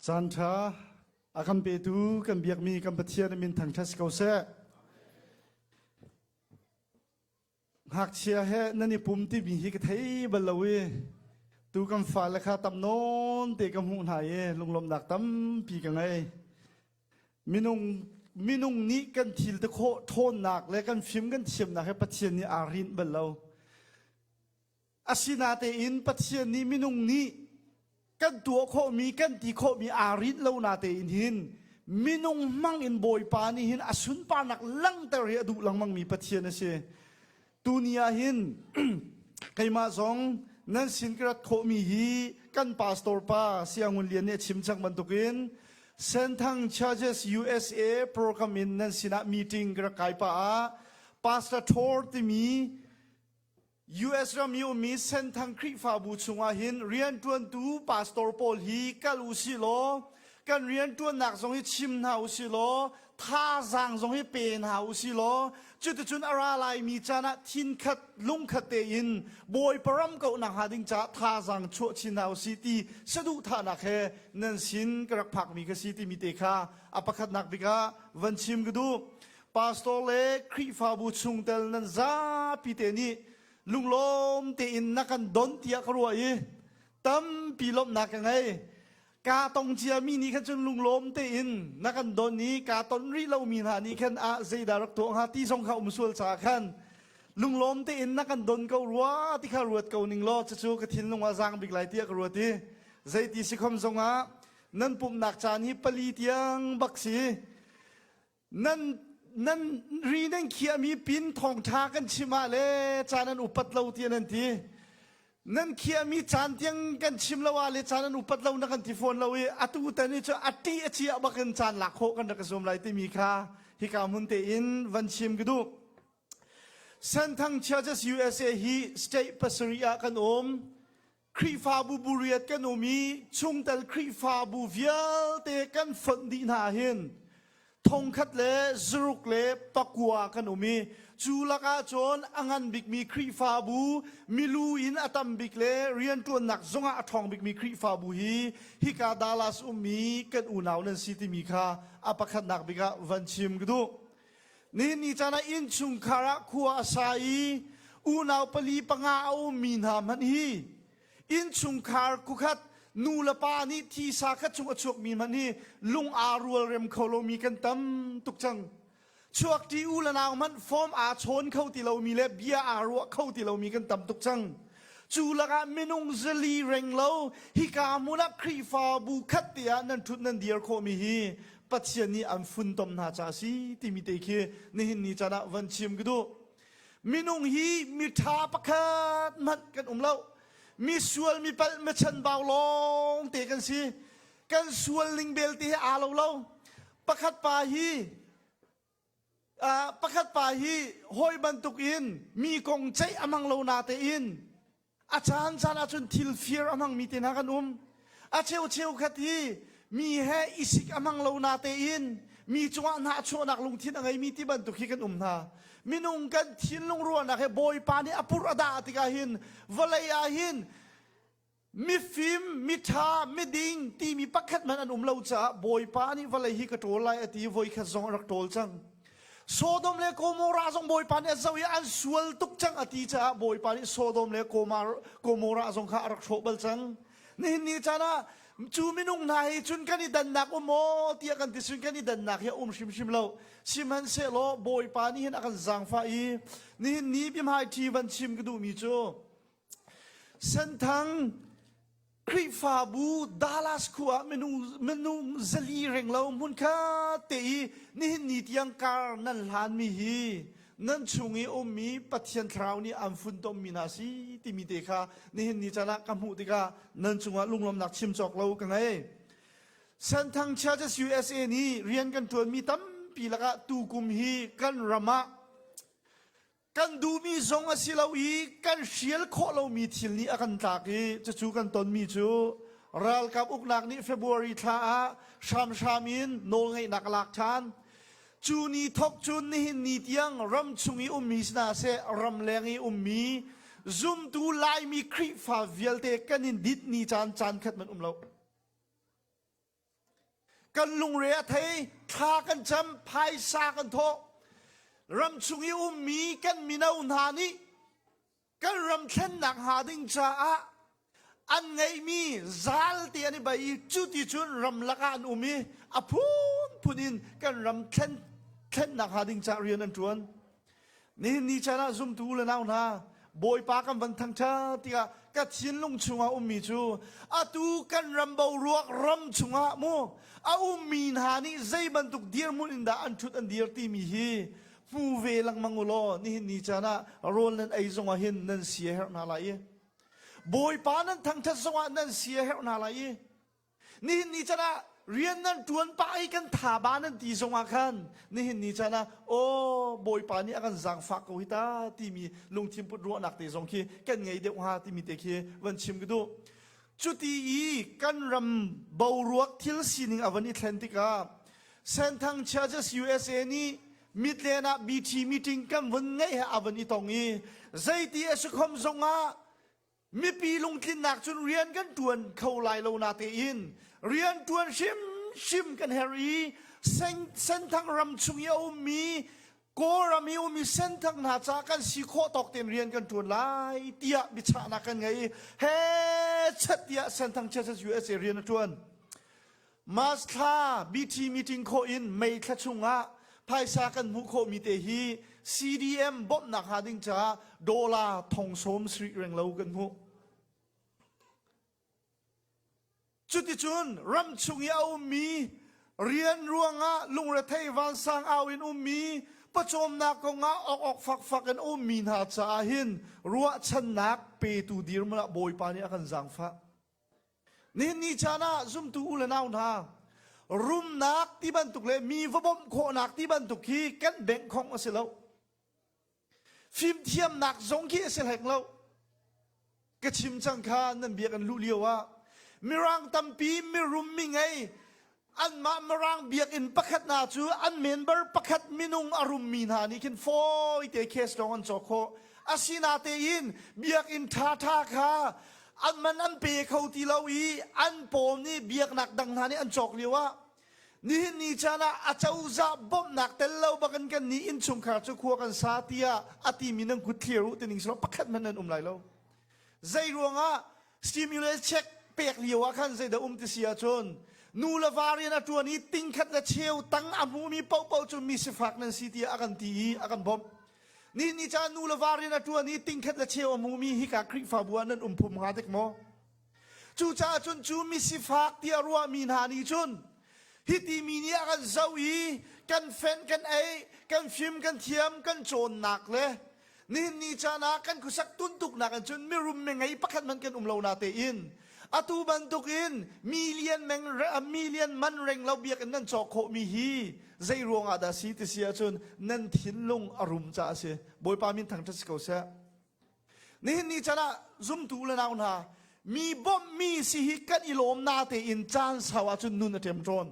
Caan ṭha a kan petu kan biakmi kan Pathian a min thangṭhat si ko seh. Ngakchia he nan i pum timi hi ka thei bal lo i tu kan fale kha tam nawn te ka hmuh hna i lunglawmhnak tampi ka ngei. Minung minung nih kan thil te khawh ṭhawnnak le kan fim kan thiamnak he Pathian nih aa rinh bal lo. Asinatein Pathian nih minung nih kan tuah khawhmi, kan ti khawhmi aa rinh lo natein hin minung hmang in Bawipa nih hin a sunparnak langhter hi a duh lengmangmi Pathian a si. Tuni ah hin keimah zong nan sin ka rat khawhmi hi kan pastor pa Siangun Lian nih a chim cang bantukin Senthang Churches USA program in nan sinah meeting ka rak kai pah ah Pastor Thor timi US ram i ummi Senthang Khrihfabu chungah hin rianṭuantu pastor pawl hi kal u sih law kan rianṭuannak zong hi chim hna u sih law thazaang zong hi pe hna u sih law cuticun a ra laimi caan ah thinkhat lungkhat tein Bawipa ram kauhnak hnga ding caah thazaang chuah chin hna u sih ti saduhthahnak he nan sin ka rak phakmi ka si timi te kha a pakhatnak bik ah van chim ka duh. Pastor le Khrihfabu chungtel nan zapi te nih lunglawm tein na kan don tiah ka ruah i tampi lawmhnak ka ngei. Kaa tong ciami nih khan cun lunglawm tein na kan don i kaa ton rih lomi hna nih khan ah zeidah rak tuah hnga ti zong kha um sual caah khan lunglawm tein na kan don ko rua ti kha ruat ko ning law cucu ka thinlung ah zaang bik lai tiah ka ruat i zeiti si khom zongah nan pumhnak caan hi pali tiang bak si Nan nan ri nan khiahmi pin thawngṭha kan chim ah le caan an upat lo tiah nan ti. Nan khiahmi caan tiang kan chim lo ah le caan an upat lo na kan ti fawn lo i atu tan i cu a ṭih a ciah bakin caan lak khawh kan rak i zuam lai timi kha hika hmun tein van chim ka duh. Senthang Churches USA hi state pasarih ah kan um. Khrihfabu buriat kan um i chungtel Khrihfabu vialte kan fonh dih hna hin thongkhat le zaruk le pakua kan um i cu lakah cun a ngan bikmi Khrihfabu milu in a tam bik le rianṭuannak zongah a ṭhawng bikmi Khrihfabu hi hika Dallas ummi kan unau nan si timi kha a pakhatnak bik ah van chim ka duh. Nihin ni caan ah innchungkhar ah khua a sa i unau pali panga a ummi hna hmanh hi innchungkhar kukhat nu le pa nih thisa khat chung a chuakmi hmanh hi lung aa rual rem kho lomi kan tam tuk cang. Chuakṭi u le nau hmanh form aa chawn kho ti lomi le bia aa ruah kho ti lomi kan tam tuk cang. Cu lakah minung zali reng lo hika hmun ah Khrihfabu khat te ah nan ṭhut nan dir khawhmi hi Pathian nih an funtom hna ca a si timi te khi nihin ni caan ah van chim ka duh. Minung hi miṭha pakhat hmanh kan um lo. Mi sual mi palh mi chanbau lawng te kan si. Kan sual ning belte hi aa lo lo. Pakhat pa hi pakhat pa hi hawi bantuk in mi kong ceih a mang lo na tein A caan caan ahcun thil fir a hmangmi te hna kan um. A cheu cheukhat hi mi he i sik a hmang lo na tein mi cungah hnahchuahnak lungthin a ngeimi ti bantuk hi kan um hna. Minung kan thinlung ruahnak he Bawipa nih a purh a dah tikah hin vawlei ah hin mifim, miṭha, miding timi pakhat hmanh an um lo caah Bawipa nih vawlei hi ka ṭawl lai a ti i voikhat zong a rak ṭawl cang. Sodom le Gomorrah zong Bawipa nih a zoh i an sual tuk cang a ti caah Bawipa nih Sodom le Gomorrah zong kha a rak hrawh bal cang. Nihin ni caan ah cu minung hna hi cun kan i dannak um maw tiah kan ti cun kan i dannak hi a um hrimhrim lo. Sihmanhsehlaw Bawipa nih hin a kan zaangfah i nihin ni biahmai ṭhi van chim ka duhmi cu Senthang Khrihfabu Dallas khua ah minung, minung zali renglo hmunkhat te i nihin ni tiang kar nan hlanmi hi nan chung i ummi Pathian Thlarau nih an funtommi hna si timi te kha nihin ni caan ah ka hmuh tikah nan cungah lunglawmnak chim cawk lo ka ngei. Senthang Churches USA nih rian kan ṭuanmi tampi lakah tukum hi kan ram ah Kan duhmi zong a si lo i kan hrial khawh lomi thil nih a kan tlak i cucu kan tonmi cu ralkap uknak nih February thla ah hramhram in nawlngeihnak a lak ṭhan. Cu ni thok cun nihin ni tiang ramchung i ummi si hna seh ramleng i ummi zumtu Laimi Khrihfa vialte kan in dit ni caan caan khat man um lo. Kan lungre a thei, thla kan cam, phaisa kan thawh. Ram chung i ummi kan mino hna nih kan ram thlennak hnga ding caah an ngeihmi zal te an i bai i cu ti cun ramlak ah an um i a phunphun in kan ram thlen thlennak hnga ding caah rian an ṭuan. Nihin ni caan ah zumtu le nau hna Bawipa kan van thangṭhat tikah ka thinlung chungah ummi cu atu kan ram boruak ram chungah mu a ummi hna nih zei bantuk dirhmun in dah an ṭhut an dir timi hi hmu ve lengmang u law nihin ni caan ah rawl nan ei zongah hin nan sia herh hna lai i Bawipa nan thangṭhat zongah nan sia herh hna lai i Nihin ni can ah rian nan ṭuan pah i kan thaba nan ti zongah khan nihin ni caan ah aw Bawipa nih a kan zaangfah ko hi ta timi lungthin put ruahnak te zong khi kan ngei deuh hnga timi te khi van chim ka duh. Cuti i kan ram boruak thil sining a van i thlen tikah Senthang Churches USA nih Midland ah BT meeting kan vun ngeih he a van i tong i zeiti a si khom zongah Mipi lungtlinnak cun rian kan ṭuan kho lai lo natein rian ṭuan hrimhrim kan herh i Senthang ram chung i a ummi Kawlram i ummi Senthang hna caah kan si khawh tawk tein rian kan ṭuan lai tiah biachahnak kan ngei i he chet tiah Senthang Churches USA rian a ṭuan. March thla BT meeting khawh in May thla chungah phaisa kan hmuh khawhmi te hi CDM bawmhnak hnga ding caah dollar thong sawm sarih renglo kan hmuh. Cuticun ram chung i a ummi rian ruangah lungrethei vansang au in ummi pawcawmnak kongah ok ok fakfak in ummi hna caah hin ruahchannak petu dirhmun ah Bawipa nih a kan zaangfah. Nihin ni caan ah zumtu u le nau hna, rumnak ti bantuk le mi va bawmh khawhnak ti bantuk hi kan bengh khong a si lo. Fimthiamnak zong khi a si hleng lo. Ka chim cang kha nan biak an luh lio ah Mirang tampi mirum mi ngei anmah Mirang biakinn pakhat hna cu an member pakhat minung a rummi hna nih khin fawite cash lawng an cawk khawh. Asinatein biakinn ṭhaṭha kha an man an pe kho ti lo i an pawl nih biaknak dang hna nih an cawk lio ah nihin ni caan ah a cozah bawmhnak tel lo bakin kan nih innchungkhar cu khua kan sa tiah a timi nan kut thlir u tining silo pakhat hmanh nan um lai lo. Zei ruangah stimulus check pek lio ah khan zeidah um ti si ahcun nu le va rian a ṭuan i tingkhat le cheu tang a hmumi paohpaoh cu mi sifak nan si tiah a kan ti i a kan bawmh. Ni ni caan nu le va rian a ṭuan i tingkhat le cheu a hmumi hika Khrihfabu ah nan um phum hnga dek maw? Cucaah cun cu mi sifak tiah ruahmi hna nih cun hiti mi nih a kan zoh i kan fenh kan ei kan fim kan thiam kan cawnnak le Nihin ni caan ah kan khuasak tuntuknak in cun mirum mengei pakhat hmanh kan um lo na tein atu bantukin million meng million man reng lo biakinn nan cawk khawhmi hi zei ruangah dah si ti si ahcun nan thinlung a rum caah a si. Bawipa min thangṭhat si ko seh. Nihin ni caan ah zumtu le nau hna mi bawmhmi si hi kan i lawm na tein caan sau ahcun nun a ṭemṭawn.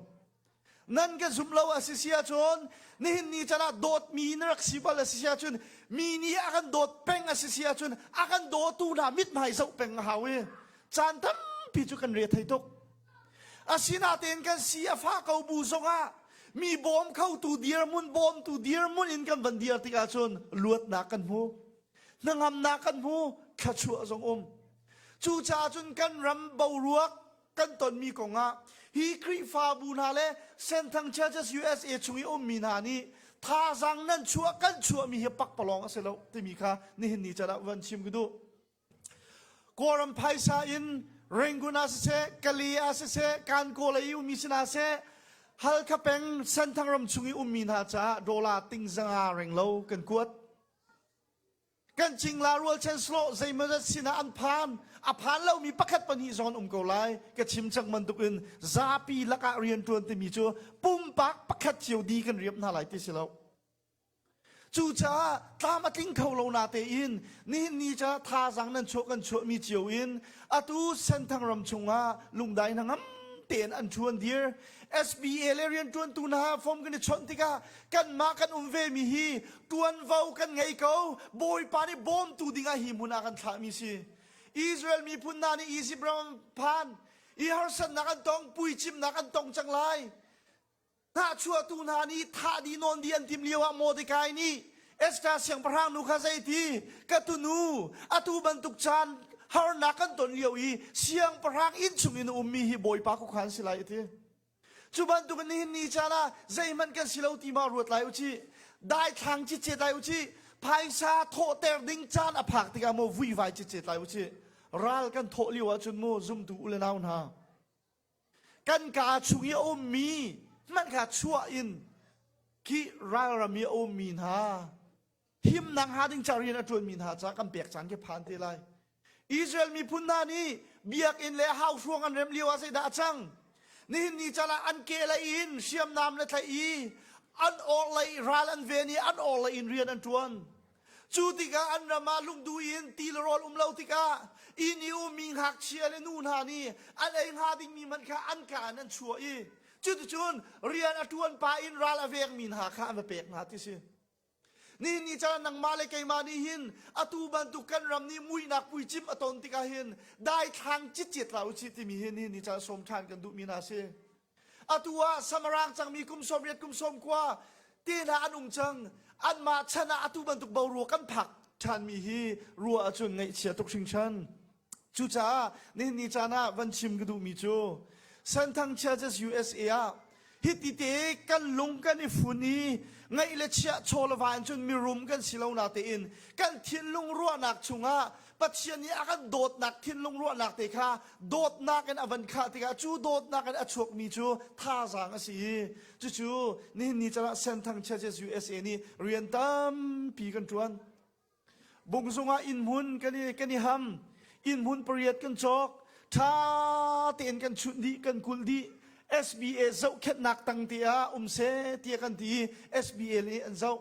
Nan ka zum lo a si si ahcun nihin ni can ah dawtmi na rak si bal a si si ahcun mi nih a kan dawt peng a si si ahcun a kan dawtu hna mithmai zoh peng a hau i caan tampi cu kan re thei tuk. Asinatein kan si a fah ko bu zongah mi bawm khotu dirhmun bawmtu dirhmun in kan van dir tik ahcun luatnak kan hmu. Hnangamnak kan hmu, thluachuah zong um. Cucaah cun kan ram boruak kan tonmi kongah hi Khrihfabu hna le Senthang Churches USA chung i ummi hna nih thazaang nan chuah kan chuahmi hi pakpalawng a si lo timi kha nihin ni can ah van chim ka duh. Kawlram phaisa in Rangoon ah siseh, Kale ah siseh, Kankaw lei i ummi sinah seh, Halkha peng Senthang ram chung i ummi hna caah dollar ting zanga reng lo kan kuat. Kan cingla rualchan slawh zeimawzat sinah an phan. A phan lomi pakhat pahnih zong an um ko lai. Ka chim cang bantukin zapi lakah rianṭuan timi cu pumpak pakhat cio di kan riap hna lai ti si lo. Cucaah tlam a tling kho lo na tein nihin ni ca thazaang nan chuah kan chuahmi cio in atu Senthang ram chungah lungdai hnangam tein an ṭhuan dir. SBA le rianṭuantu hna form kan i chawnh tikah kanmah kan um vemi hi ṭuanvo kan ngei ko. Bawipa nih bawmtu dingah hi hmun ah kan thlahmi si. Israel miphun hna nih Izipt ram an phan i harsatnak an tong, puicimnak an tong cang lai. Hnahchuahtu hna nih thah dih nawn dih an timh lioah Mordecai nih Esther siangpahrang nu kha zeiti ka tunu atu bantuk caan harnak kan ton lio i siangpahrang inn chung in a ummi hi Bawipa khuakhan si lai a ti. Cu bantuk in nihin ni caan ah zeihmanh kan si lo ti ma ruat lai u cih. Daithlang citcet lai u cih. Phaisa thawhter ding caan a phak tikah maw vuivai citcet lai u cih. Ral kan thawh lio ahcun mu zumtu u le nau hna. Kan kaa chung i a ummi hmanh kha chuah in khi ralram i a ummi hna himnak hnga ding ca rian a ṭuanmi hna ca kan pek caan khi phan te lai. Israel miphun hna nih biakinn le hauhruang an rem lio ah zeidah a cang? Nihin ni caan ah an ke lei in hriamnam le tlaih i an orhlei ral an ven i an orhlei in rian an ṭuan. Cu tikah an ram ah lungdu in ti le rawl um lo tikah inn i ummi ngakchia le nu hna nih an ei hnga dingmi hmanh kha an ka in an chuah i cuticun rian a ṭuan pah in ral a vengmi hna kha an va pek hna ti si. Nihin ni caan nangmah le keimah nih hin atu bantuk kan ram nih muihnak puicim a ton tikah hin daithlang citcet hlah usih timi hi nihin ni caan sawm ṭhan kan duhmi hna si. Atu ah samarang cangmi kum 80 kum 90 te hna an um cang. Anmah chan ah atu bantuk boruak kan phak ṭhanmi hi ruah ahcun ngaihchia tuk hringhran. Cucaah nihin ni caan ah van chim ka duhmi cu Senthang Churches USA ah hiti te kan lung kan i fun i ngaih le chiah chaw le va in cun mirum kan si lo na tein kan thinlung ruahnak chungah Pathian nih a kan dawtnak thinlung ruahnak te kha dawtnak in a van khah tikah cu dawtnak in a chuakmi cu thazaang a si i cucu nihin ni caan ah Senthang Churches USA nih rian tampi kan ṭuan. Bungzung ah innhmun kan i, kan i ham. Innhmun pariat kan cawk. Ṭha tein kan chunh dih, kan kulh dih. SBA zohkhenhnak tang te ah um seh tiah kan ti i SBA nih an zoh.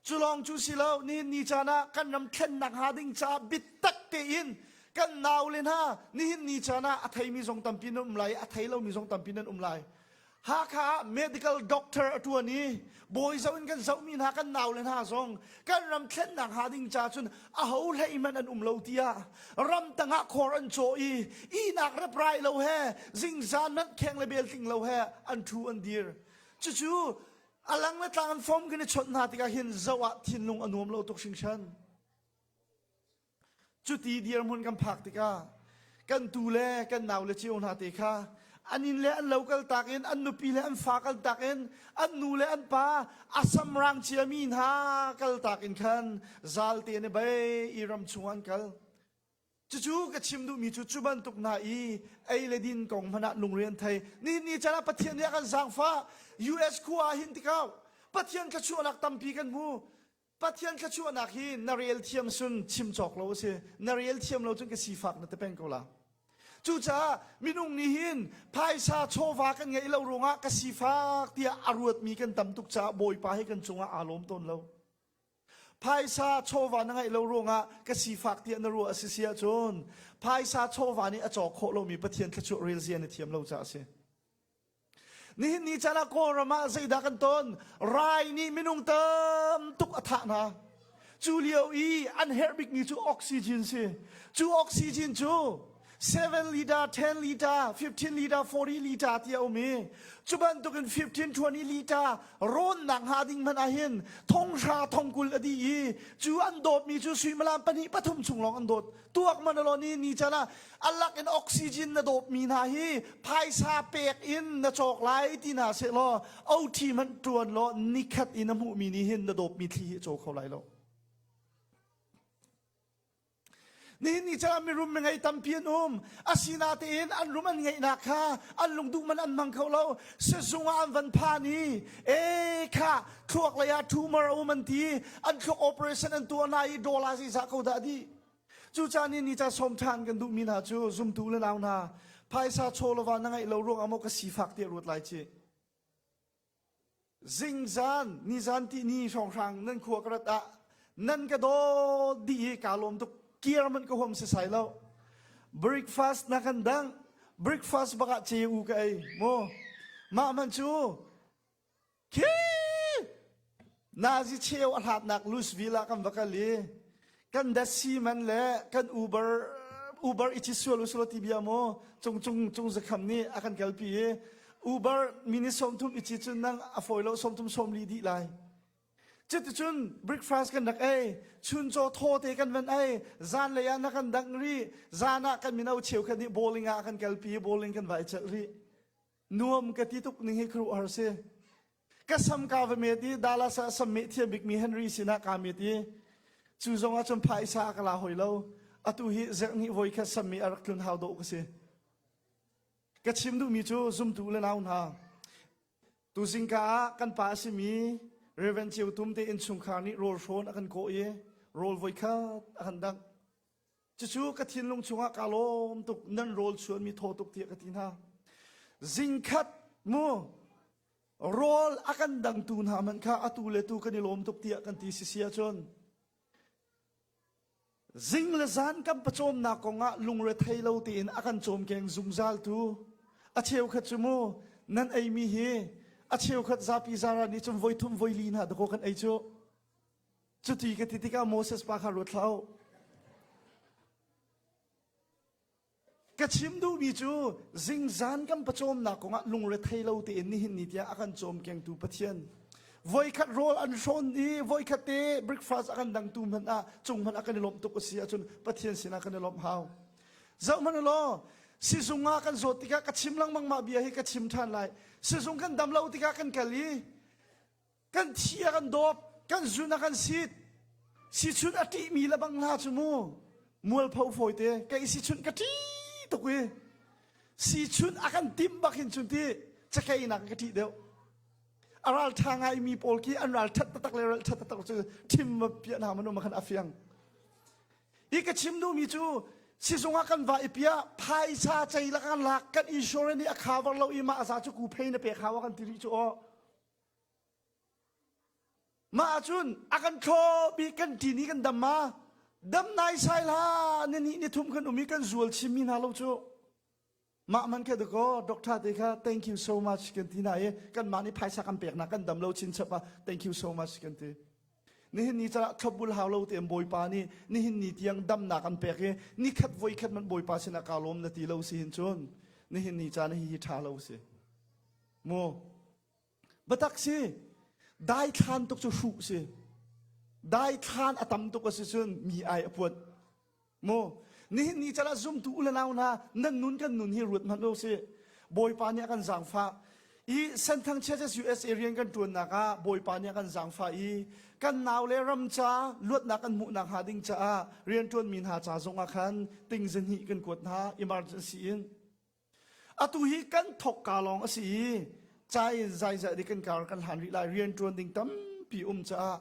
Cu lawng cu si lo, nihin ni caan ah kan ram thlennak hnga ding caah biatak tein kan naule hna nihin ni caan ah a theimi zong tampi nan um lai i a thei lomi zong tampi nan um lai. Hakha ah medical doctor a ṭuan i bawi zoh in kan zohmi hna kan naule hna zong kan ram thlennak hnga ding ca cun aho hlei hmanh an um lo tiah ramtang ah khor an cawh i ihnak reprai lo he zingzan hmanh kheng le bel tling lo he an ṭhu an dir. Cucu a lang le tlang an fom kan i chawnh hna tikah hin zoh ah thinlung a nuam lo tuk hringhran. Cuti dirhmun kan phak tikah kan tu le kan nau le cio hna te kha an inn le an lo kal tak in an nupi le an fa kal tak in an nu le an pa a samrang ciami hna kal tak in khan zal te ne bei i ram chung an kal. Cucu ka chim duhmi cu cu bantuk hna i ei le din kong hmanh ah lungre an thei. Nihin ni caan ah Pathian nih a kan zaangfah. US khua ah hin tikau Pathian thluachuahnak tampi kan hmu. Pathian thluachuahnak hi na rel thiam sun chim cawk lo a si. Na rel thiam lo cun ka sifak na ti peng ko la. Cucaah minung nih hin phaisa chawva kan ngeih lo ruangah ka sifak tiah a ruatmi kan tam tuk caah Bawipa hi kan cungah aa lawm tawn lo. Phaisa chawva na ngeih lo ruangah ka sifak tiah na ruah a si si ahcun phaisa chawva nih a cawk khawh lomi Pathian thluachuah rel zia na thiam lo caah a si. Nihin ni caan ah Kawlram ah zeidah kan ton? Rai nih minung tam tuk a thah hna. Cu lio i an herh bikmi cu oxygen si. Cu oxygen cu 7 liter, 10 liter, 15 liter, 40 liter ti a um i cu bantukin 15, 20 liter rawnnak hnga ding hmanh ah hin thonghra thongkul a dih i cu an dawtmi cu suimilam pahnih pathum chung lawng an dawt. Tuak man alaw ni ni can ah alak in oxygen na dawpmi hna hi phaisa pek in na cawk lai ti hna seh law OT hmanh tuan law nikhat in a hmuhmi nih hin na dawpmi thli hi a caw kho lai lo. Nihin ni caan mirum mingei tampi an um. Asinatein an rum an ngeihnak kha an lungduh man an hmang kho lo. Sizung ah an van phan i e kha thluak lei ah tumor a um an ti. An thluak operation an tuah hna i dollar zeizah ko dah dih. Cucaah ni ni ca sawm ṭhan kan duhmi hna cu zumtu le nau hna phaisa chaw lova na ngeih lo ruangah maw ka sifak tiah ruat lai ci. Zingzan nizan ti ni hrawnghrang nan khua ka rat ah nan ka dawt dih i kaa lawm tuk kir man ka huam si sai lo. Breakfast na kan dang breakfast bak ah ceu ka ei mu mah man cu Khi Nazi cheu a hlatnak Louisville ah kan va kal i kan datsi man le kan Uber Uber i ci sual usulaw ti bia mu cung cung cung zakham nih a kan kalpi i. Uber minute 30 i ci cun nang a fawi lo 30 sawmli dih lai. Cuticun breakfast kan rak ei, chuncaw thaw te kan van ei, zanlei ah na kan dangh rih, zan ah kan mino cheukhat nih bowling ah kan kalpi, bowling kan vai celh rih. Nuam ka ti tuk ning hi khuaruahhar si. Ka sam ka va met i Dallas ah sam meh thiam bikmi Henry sinah kaa met i cu zong ah cun phaisa a ka la hoi lo. Atu hi zerhnih voi khat sam meh a rak tlun hau dawh ka si. Ka chim duhmi cu zumtu le nau hna, tuzingka ah kan pa a simi Reverend Ceu Tum te innchungkhar nih rawl hrawn a kan kawh i rawl voikhat a kan dangh. Cucu ka thinlung chungah kaa lawm tuk, nan rawl chuanmi thaw tuk tiah ka ti hna. Zingkhat mu rawl a kan dangtu hna hmanh kha atu le tu kan i lawm tuk tiah kan ti sisi ahcun Zing le zan kan pawcawmnak kongah lungrethei lo tein a kan cawmkeng zungzaltu a cheukhat cu mu nan eimi hi a cheukhat zapi zara nih cun voithum voili hna dakaw kan ei cu. Cuti ka ti tikah Moses pa kha ruat hlah u. Ka chim duhmi cu zingzan kan pawcawmnak kongah lungrethei lo tein nihin ni tiang a kan cawmkengtu Pathian. Voikhat rawl an hrawn i voikhat te breakfast a kan dangtu hmanh ah cung hmanh ah kan i lawmh tuk a si ahcun Pathian sinah kan i lawmh hau. Zoh hmanh law sizung ah kan zawt tikah ka chim lengmang mah bia hi ka chim ṭhan lai. Sizung kan dam lo tikah kan kal i kan thi a kan dawp kan zun a kan sit sichun a ṭihmi le bang hna cu mu mualpho fawite kei sichun ka ṭih tuk i sichun a kan timh bak hin cun ti cakei nak ka ṭih deuh a ral ṭha ngai mi pawl khi an ral ṭhat taktak le ral ṭhat taktak cu ṭhim piah hna man um khan a fiang i ka chim duhmi cu sizung ah kan va i piah phaisa cei la kan lak kan insurance nih a cover lo i mah za cu ku phei na pek hau kan ti rih cu aw Mah ahcun a kan thlawp i kan ṭin i kan dam ma? Dam naisai hlah ni hnih ni thum kan um i kan zual chimmi hna lo cu. Mah man kha dakaw doctor te kha thank you so much kan ti hna i kanmah nih phaisa kan peknak kan dam lo chinchap ah thank you so much kan ti. Nihin ni caah thlopbul hau lo tein Bawipa nih nihin ni tiang damnak an pek i nikhat voikhat man Bawipa sinah kaa lawm na ti lo si hin cun nihin ni caan hi hi ṭha lo si. Mu Biatak si. Daithlan tuk cu hruh si. Daithlan a tam tuk a si cun mi ai a puat. Mu nihin ni cala zumtu u le nau hna nan nun kan nun hi ruat hmanh u si. Bawipa nih a kan zaangfah. I Senthang Churches USA rian kan ṭuannak ah Bawipa nih a kan zaangfah i kan nau le ram ca luatnak kan hmuhnak hnga ding caah rianṭuanmi hna ca zongah khan ting zahnih kan kuat hna emergency in. Atu hi kan thawkka lawng a si i ca in zaizah dih kan kar kan hlan rih lai rianṭuan ding tampi um caah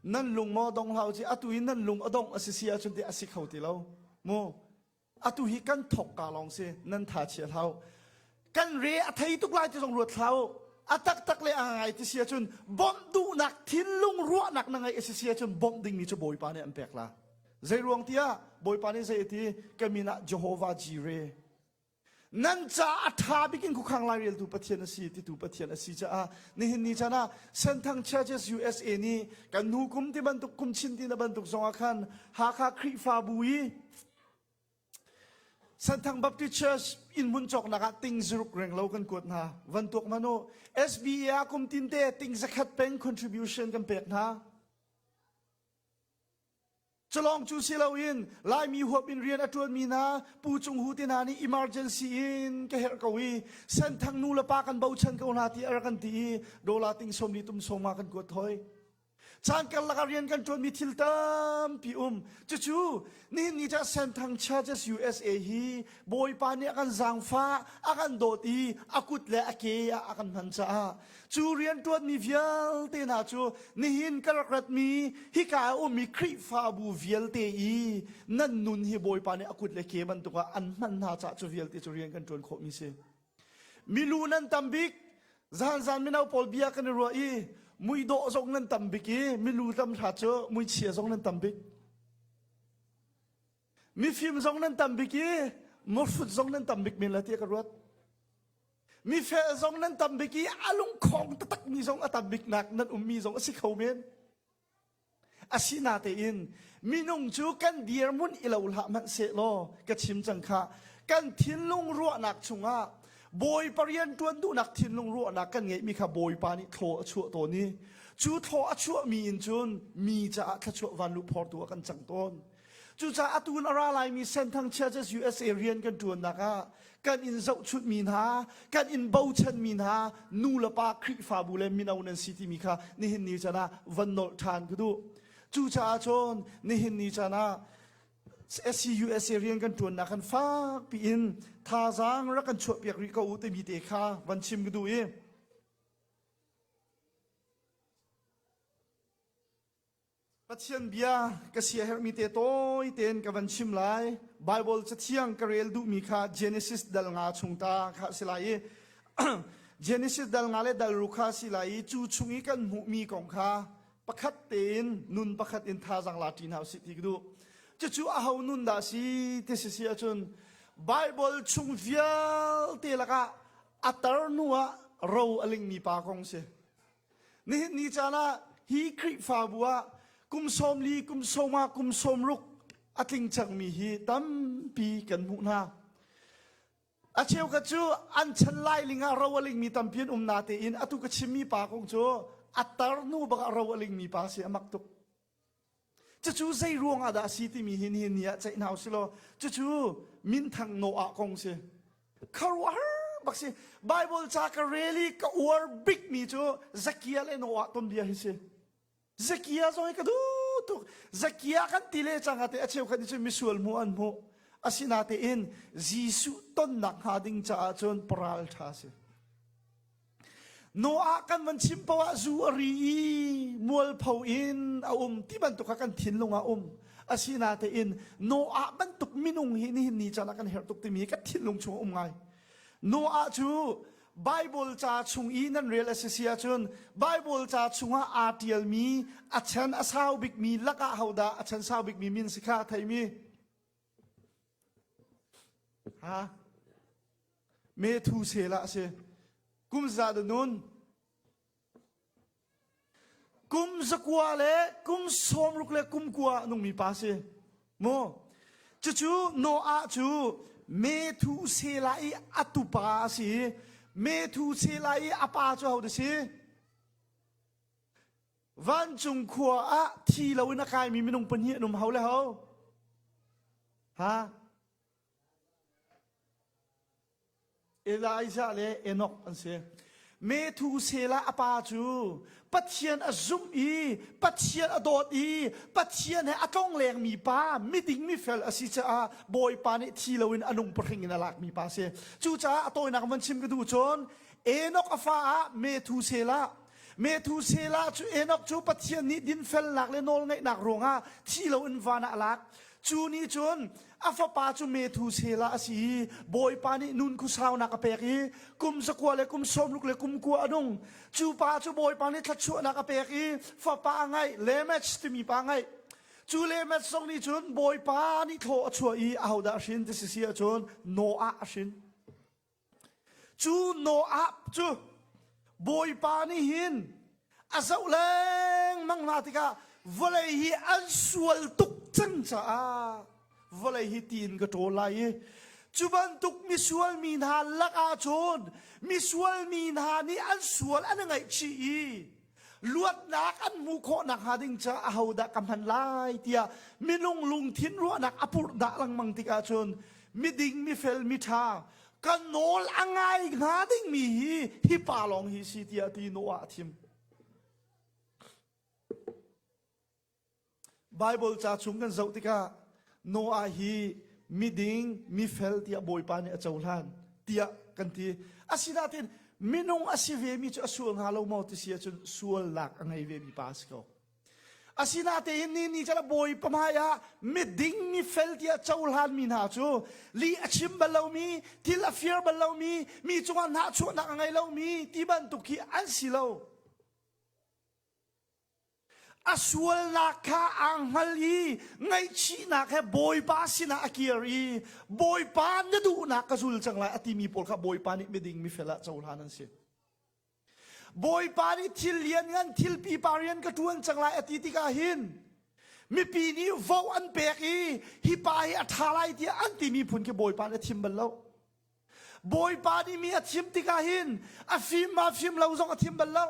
nan lung maw dong hlah u atu hi nan lung a dongh a si si ahcun ti a si kho ti lo mu atu hi kan thawkka lawng si nan tha chia hlah u kan re a thei tuk lai ti zong ruat hlah u a taktak le a ngai ti si ahcun bawmh duhnak thinlung ruahnak na ngeih a si si ahcun bawmh dingmi cu Bawipa nih an pek la zei ruang tiah Bawipa nih zei a ti ka min ah Jehovah Jireh Nan ca a ṭha bik in khuakhang laireltu Pathian a si titu Pathian a si caah nihin ni chan ah Senthang Churches USA nih kan hnu kum ti bantuk kum chin ti na bantuk zongah khan Hakha Khrihfabu i Senthang Baptist Church inn hmun cawknak ah ting zuruk reng lo kan kuat hna van tuak man u SBA ah kum tin te ting zakhat peng contribution kan pek hna Culawng cu si loin Laimi huap in rian a ṭuanmi hna Pu Cung Hu te hna nih emergency in ka herh ko i Senthang nu le pa kan bochan ko hna ti a rak kan ti i dollar ting sawm li tum sawm nga kan kuat hoi. Caan karlak ah rian kan ṭuanmi thil tampi um. Cucu nihin ni cah Senthang Churches USA hi Bawipa nih a kan zaangfah, a kan dawt i a kut le a ke ah a kan hman caah Cu rianṭuanmi vialte hna cu nihin ka rak ratmi hika a ummi Khrihfabu vialte i nan nun hi Bawipa nih a kut le ke bantuk ah an hman hna caah cu vialte cu rian kan ṭuan khawhmi si. Milu nan tam bik, zanzan mino pawl bia kan i ruah i muidawh zong nan tam bik i milu tam hla cu muichia zong nan tam bik. Mifim zong nan tam bik i murfut zong nan tam bik men la tiah ka ruat. Mifel zong nan tam bik i a lungkhong taktakmi zong a tam biknak nan ummi zong a si kho men. Asinatein minung cu kan dirhmun i lo hlah hmanh sehlaw ka chim cang kha kan thinlung ruahnak chungah Bawipa rian ṭuan duhnak thinlung ruahnak kan ngeihmi kha Bawipa nih thlaw a chuah tawn i cu thlaw a chuahmi in cun mi caah thluachuah vanluh phortu ah kan cang tawn. Cucaah atu in a ra laimi Senthang Churches USA rian kan ṭuannak ah kan in zohchunhmi hna, kan in bochanmi hna nu le pa Khrihfabu le mino nan si timi kha nihin ni caan ah van nolh ṭhan ka duh. Cucaah cun nihin ni caan ah SCUSA rian kan ṭuannak kan fak piin thazaang rak kan chuahpiak rih ko u timi te kha van chim ka duh i Pathian bia ka siaherhmi te tawi tein ka van chim lai. Bible cathiang ka rel duhmi kha Genesis dal nga chung ta kha si lai i Genesis dal nga le dal ru kha si lai i cu chung i kan hmuhmi kong kha pakhat tein nun pakhat in thazaang la ṭi hna usih ti ka duh. Cucu aho nun dah si ti si si ahcun Bible chung vialte lakah a tar hnu ah ro a lingmi pa kong si. Nihin ni caan ah hi Khrihfabu ah kum 40, kum 50, kum 60 a tling cangmi hi tampi kan hmuh hna. A cheukhat cu an chan lailing ah ro a lingmi tampi an um natein atu ka chimmi pa kong cu a tar hnu bak ah ro a lingmi pa si a mak tuk. Cucu zei ruang ah dah a si timi hi nihin ni ah ceih hna usih law cucu minthang Noah kong si. Khuaruahhar bak si. Bible ca ka rel i ka uar bikmi cu Zakia le Noah tonbia hi si. Zakia zong hi ka duh tuk. Zakia kan ti le cang ate a cheukhat nih cun misual hmuh an hmuh. Asinatein Jesuh tonnak hnga ding caah cun paral ṭha si. Noah kan van chim paoh ah zu a ri i mualpho in a um ti bantuk kha kan thinlung ah um. Asinatein Noah bantuk minung hi nihin ni caan ah kan herh tuk timi hi ka thinlung chung um ngai. Noah cu Bible ca chung i nan rel a si si ahcun Bible ca chungah aa ṭialmi a chan a sau bikmi lakah hodah a chan sau bikmi min si kha a theimi? Ha? Methuselah a si. Kum za da nun. Kum zakua le kum sawmruk le kum kua nungmi pa si. Mu. Cucu Noah cu Methuselah i a tupa a si. Methuselah i a pa cu hodah si? Vancung khua ah thi loin a kaimi minung pahnih an um ho le ho? Ha? Elijah le Enoch an si. Methuselah a pa cu Pathian a zumh i Pathian a dawt i Pathian he a tlonglengmi pa miding mifel a si caah Bawipa nih thi loin a nung pahring in a lakmi pa a si. Cucaah a tawinak van chim ka duh cun Enoch a fa ah Methuselah Methuselah cu Enoch cu Pathian nih dinfelnak le nawlngaihnak ruangah thi loin van ah a lak. Cu nih cun a fapa cu Methuselah a si i Bawipa nih nun khuasaunak a pek i kum zakua le kum sawmruk le kum kua a nung. Cu pa cu Bawipa nih thluachuahnak a pek i fapa a ngeih, Lamech timi pa a ngeih. Cu Lamech zong nih cun Bawipa nih thlaw a chuah i ahodah a hrin ti si si ahcun Noah a hrin. Cu Noah cu Bawipa nih hin a zoh lengmang hna tikah vawlei hi an sual tuk cang caah vawlei hi tiin ka ṭawl lai i cu bantuk misual mi hna lakah cun misual mi hna nih an sual an i ngaihchih i luatnak an hmuh khawh nakhnga ding caah ahodah ka hman lai tiah minung lungthin ruahnak a purh dah lengmang tikah cun miding mifel miṭha ka nawl a ngai hnga dingmi hi hi pa lawng hi si tiah ti Noah a thim. Bible ca chung kan zoh tikah Noah hi miding, mifel tiah Bawipa nih a cohlan tiah kan ti. Asinain minung a si vemi cu a sual hnga lo maw ti si ahcun sualnak a ngei vemi pa a si ko. Asinain ni ni cala Bawipa hmai ah miding mifel tiah cohlanmi hna cu li a chim bal lomi, thil a fir bal lomi, mi cungah hnahchuahnak a ngei lomi ti bantuk hi an si lo. A sualnak kha aa hngal i ngaihchihnak he Bawipa sinah a kir i Bawipa na duhnak ka zul cang lai a timi pawl kha Bawipa nih miding mifel ah cohlan an si. Bawipa nih thil lianngan thil pipa rian ka ṭuan cang lai a ti tikah hin mipi nih vo an pek i hi pa hi a ṭha lai tiah an timi phun khi Bawipa nih a thim bal lo. Bawipa nih mi a thim tikah hin a fim ma fim lo zong a thim bal lo.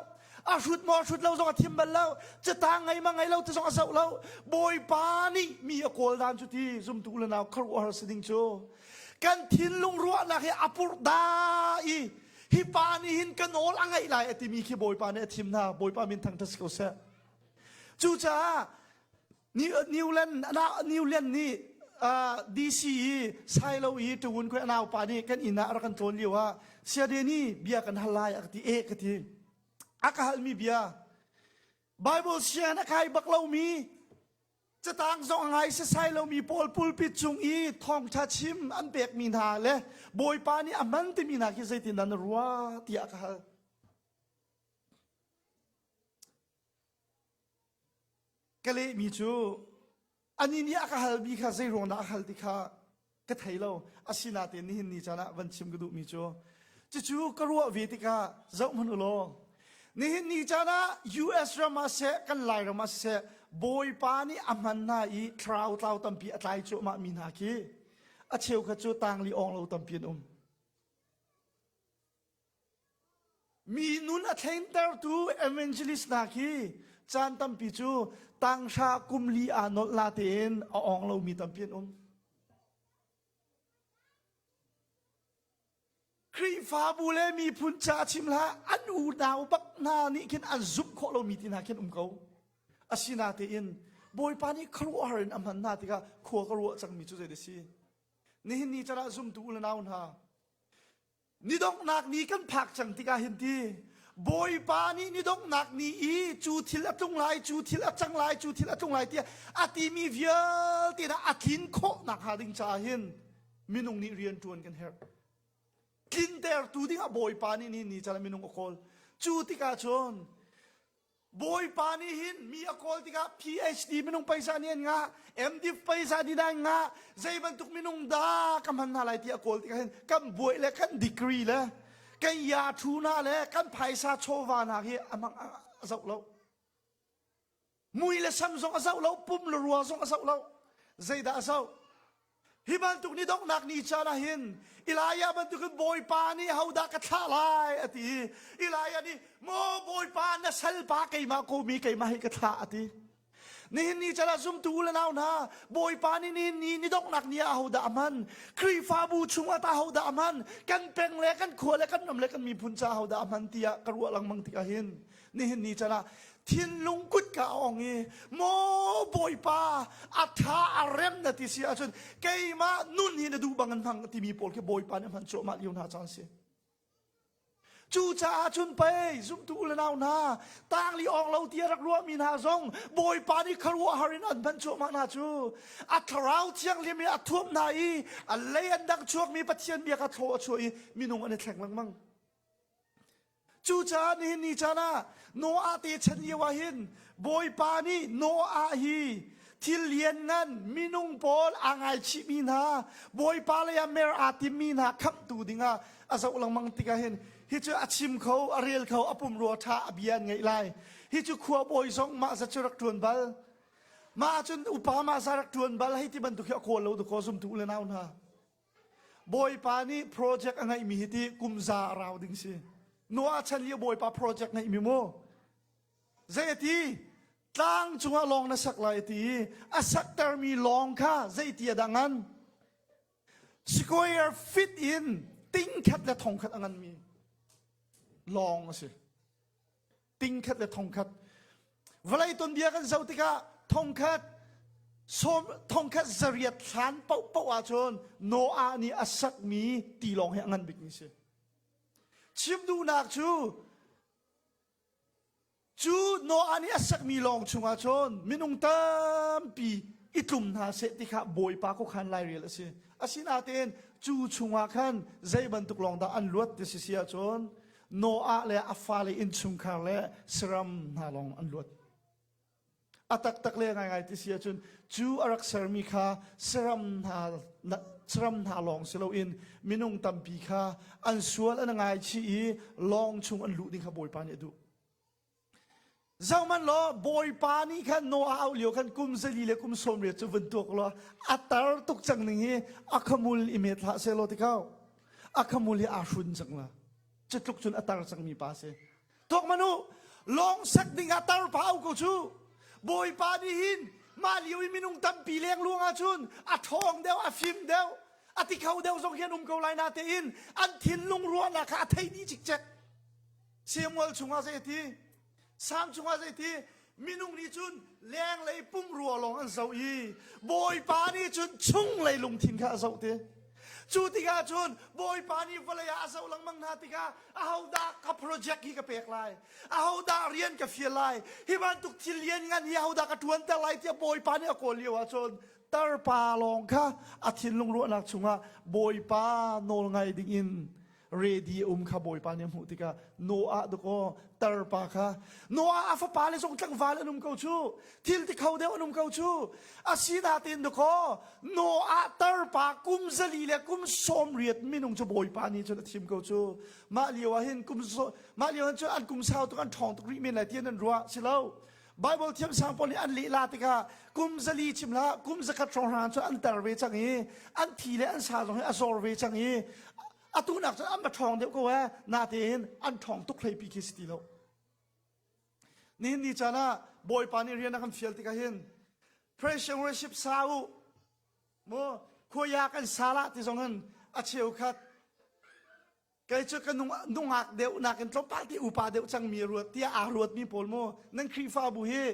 A hrut maw hrut lo zong a thim bal lo. Catang ngei ma ngei lo ti zong a zoh lo. Bawipa nih mi a kawl dan cu ti zumtu le nau khuaruahhar si ding cu. Kan thinlung ruahnak hi a purh da i hi pa nih hin ka nawl a ngaih lai a timi khi Bawipa nih a thim hna. Bawipa min thangṭhat si ko seh. Cucaah Newland Newland nih DC i Sailo i Tawun koi a naupa nih kan inn ah a rak kan tlawn lio ah Siadeni bia kan hal lai a ka ti eh ka ti. A ka halmi bia Bible sian a kai bak lomi catang zong a ngai sasai lomi pawl pulpit cung i thawngṭha chim an pekmi hna le Bawipa nih a hman timi hna khi zeitindah na ruah tiah ka hal. Ka lehmi cu anih nih a ka halmi kha zei ruang dah a hal ti kha ka thei lo. Asinain nihin ni caan ah van chim ka duhmi cu cucu ka ruah ve tikah zoh hmanh u law nihin ni caan ah US ram ah seh kan Lairam ah siseh Bawipa nih a hman hna i thlarau tlau tampi a tlai cuahmah mi hna khi a cheukhat cu tangli awng lo tampi an um. Mi nun a thlengtertu evangelist hna khi caan tampi cu tanghra kum li aa nolh na tein a awng lomi tampi an um. Khrihfabu le miphun ca chim hlah an unau bak hna nih khin an zumh khawh lomi ti hna khin um ko. Asinatein Bawipa nih khuaruahhar in a hman hna tikah khua ka ruah cangmi cu zei a si? Nihin ni caan ah zumtu u le nau hna Ni donghnak ni kan phak cang tikah hin ti Bawipa nih ni donghnak ni i cu thil a tlung lai, cu thil a cang lai, cu thil a tlung lai tiah a timi vialte dah a tlin khawh nakhnga ding caah hin minung nih rian ṭuan kan herh. Tlintertu dingah Bawipa nih ni ni caan minung a kawl. Cu tikah cun Bawipa nih hin mi a kawl tikah PhD minung paisa nih an ngah, MDiv paisa nih dah an ngah, zei bantuk minung dah ka hman hna lai ti a kawl tikah hin kan buai le kan degree le kan ya thu hna le kan phaisa chawva hna hi a mang a zoh lo. Mui le sam zong a zoh lo, pum le rua zong a zoh lo. Zeidah a zoh? Hi bantuk ni donghnak ni caan ah hin Elijah bantukin Bawipa nih hodah ka thlah lai a ti i Elijah nih maw Bawipa na salpa keimah ko mi keimah hi ka thlah a ti. Nihin ni caan ah zumtu u le nau hna Bawipa nih nihin ni ni donghnak ni ah ahodah a hman Khrihfabu chungah tah ahodah a hman kan peng le kan khua le kan ram le kan miphun caah ahodah a hman tiah ka ruah lengmang tikah hin nihin ni caan ah thinlung kutka a ong i maw bawipa a tha a rem na ti si ahcun keimah nun hi na duh bang in hmang timi pawl khi bawipa nih hman cuahmah lio hna caan si cucaah cun pei zumtu u le nau hna tangli awng lo ti a rak ruahmi hna zong bawipa nih khuaruahhar in an hman cuahmah hna cu a thlarau thianghlim in a thuam hna i a lei an dang chuakmi pathian bia kha thlaw a chuah i minung an i thleng lengmang Cucaah nihin ni caan ah Noah te chan lio ah hin Bawipa nih Noah hi thil lianngan minung pawl aa ngaichihmi hna Bawipa lei ah mer aa timmi hna khamhtu dingah a zoh lengmang tikah hin hi cu a chim kho a rel kho a pumrua ṭha a bia an ngeih lai hi cu khua bawi zong mah zat cu rak ṭuan bal mah cun upa mah za rak ṭuan bal hei ti bantuk hi a kawl lo dakaw zumtu u le nau hna Bawipa nih project a ngeihmi hi ti kum za a rau ding si. Noah chan lio Bawipa project ngeihmi mu. Zei a ti? Tlang cungah lawng na sak lai a ti i a saktermi lawng kha zeiti a dah ngan? Square feet in ting khat le thong khat a nganmi lawng a si. Tingkhat le thongkhat. Vawlei tuanbia kan zoh tikah thongkhat sawm thongkhat zariat hlan paohpaoh ahcun Noah nih a sakmi tilawng hi a ngan bikmi si. Chim duhnak cu cu Noah nih a sakmi lawng chungah cun minung tampi i tlum hna seh ti kha Bawipa khuakhan lairel a si. Asinain cu chungah khan zei bantuk lawng dah an luat ti si si ahcun Noah le a fale innchungkhar le saram hna lawng an luat. A taktak le ngaingai ti si ahcun cu a rak sermi kha saram hna saram hna lawng si loin minung tampi kha an sual an ngaichih i lawng chung an luh ding kha Bawipa nih a duh. Zohmanh law Bawipa nih khan Noah auh lio khan kum zali le kum 80 cu vun tuak law a tar tuk cang ning hi a khamul i met hlah seh law ti kau. A khamul hi aa hrun cang la. Cutluk cun a tar cangmi pa si. Tuak manu lawng sak ding ah tar pa au ko cu. Bawipa nih hin mah lio i minung tampi leng luang ahcun a ṭhawng deuh, a fim deuh, a ti kho deuh zong hian um ko lai na tein an thinlung ruahnak kha a thei dih cikcek. Samuel chungah zei ti? Sam chungah zei ti? Minung nih cun lenglei pumrua lawng an zoh i Bawipa nih cun chunglei lungthin kha a zoh ti. Cu tikah cun Bawipa nih vawlei ah a zoh lengmang hna tikah ahodah ka project hi ka pek lai? Ahodah rian ka fial lai? Hi bantuk thil lian ngan hi ahodah ka ṭuanter lai tiah Bawipa nih a kawl lio ahcun tarpa lawng kha a thinlung ruahnak chungah Bawipa nawl ngai dingin ready um kha Bawipa nih a hmuh tikah Noah dakaw tarpa kha Noah a fapa le zong tlangval an um ko cu thil ti kho deuh an um ko cu asinain dakaw Noah tarpa kum zali le kum 80 minung cu Bawipa nih cun a thim ko cu mah lio ah hin kum mah lio ah cun an kum sau tuk an ṭhawng tuk rih men lai ti an ruah si lo Bible thiamsang pawl nih an lehla tikah kum zali chim hlah kum zakhat hrawnghrang cu an tar ve cang i an thi le an sa zong hi a zor ve cang i atu nak cun an va ṭhawng deuh ko ee natein an ṭhawng tuk hleipi khi si ti lo nihin ni caan ah Bawipa nih rian a kan fial tikah hin praise and worship sa u mu khuaya kan sa lah ti zong in a cheukhat kei cu ka nungak deuh nakin tlawmpal ti upa deuh cangmi ruat tiah aa ruatmi pawl mu nan Khrihfabu hi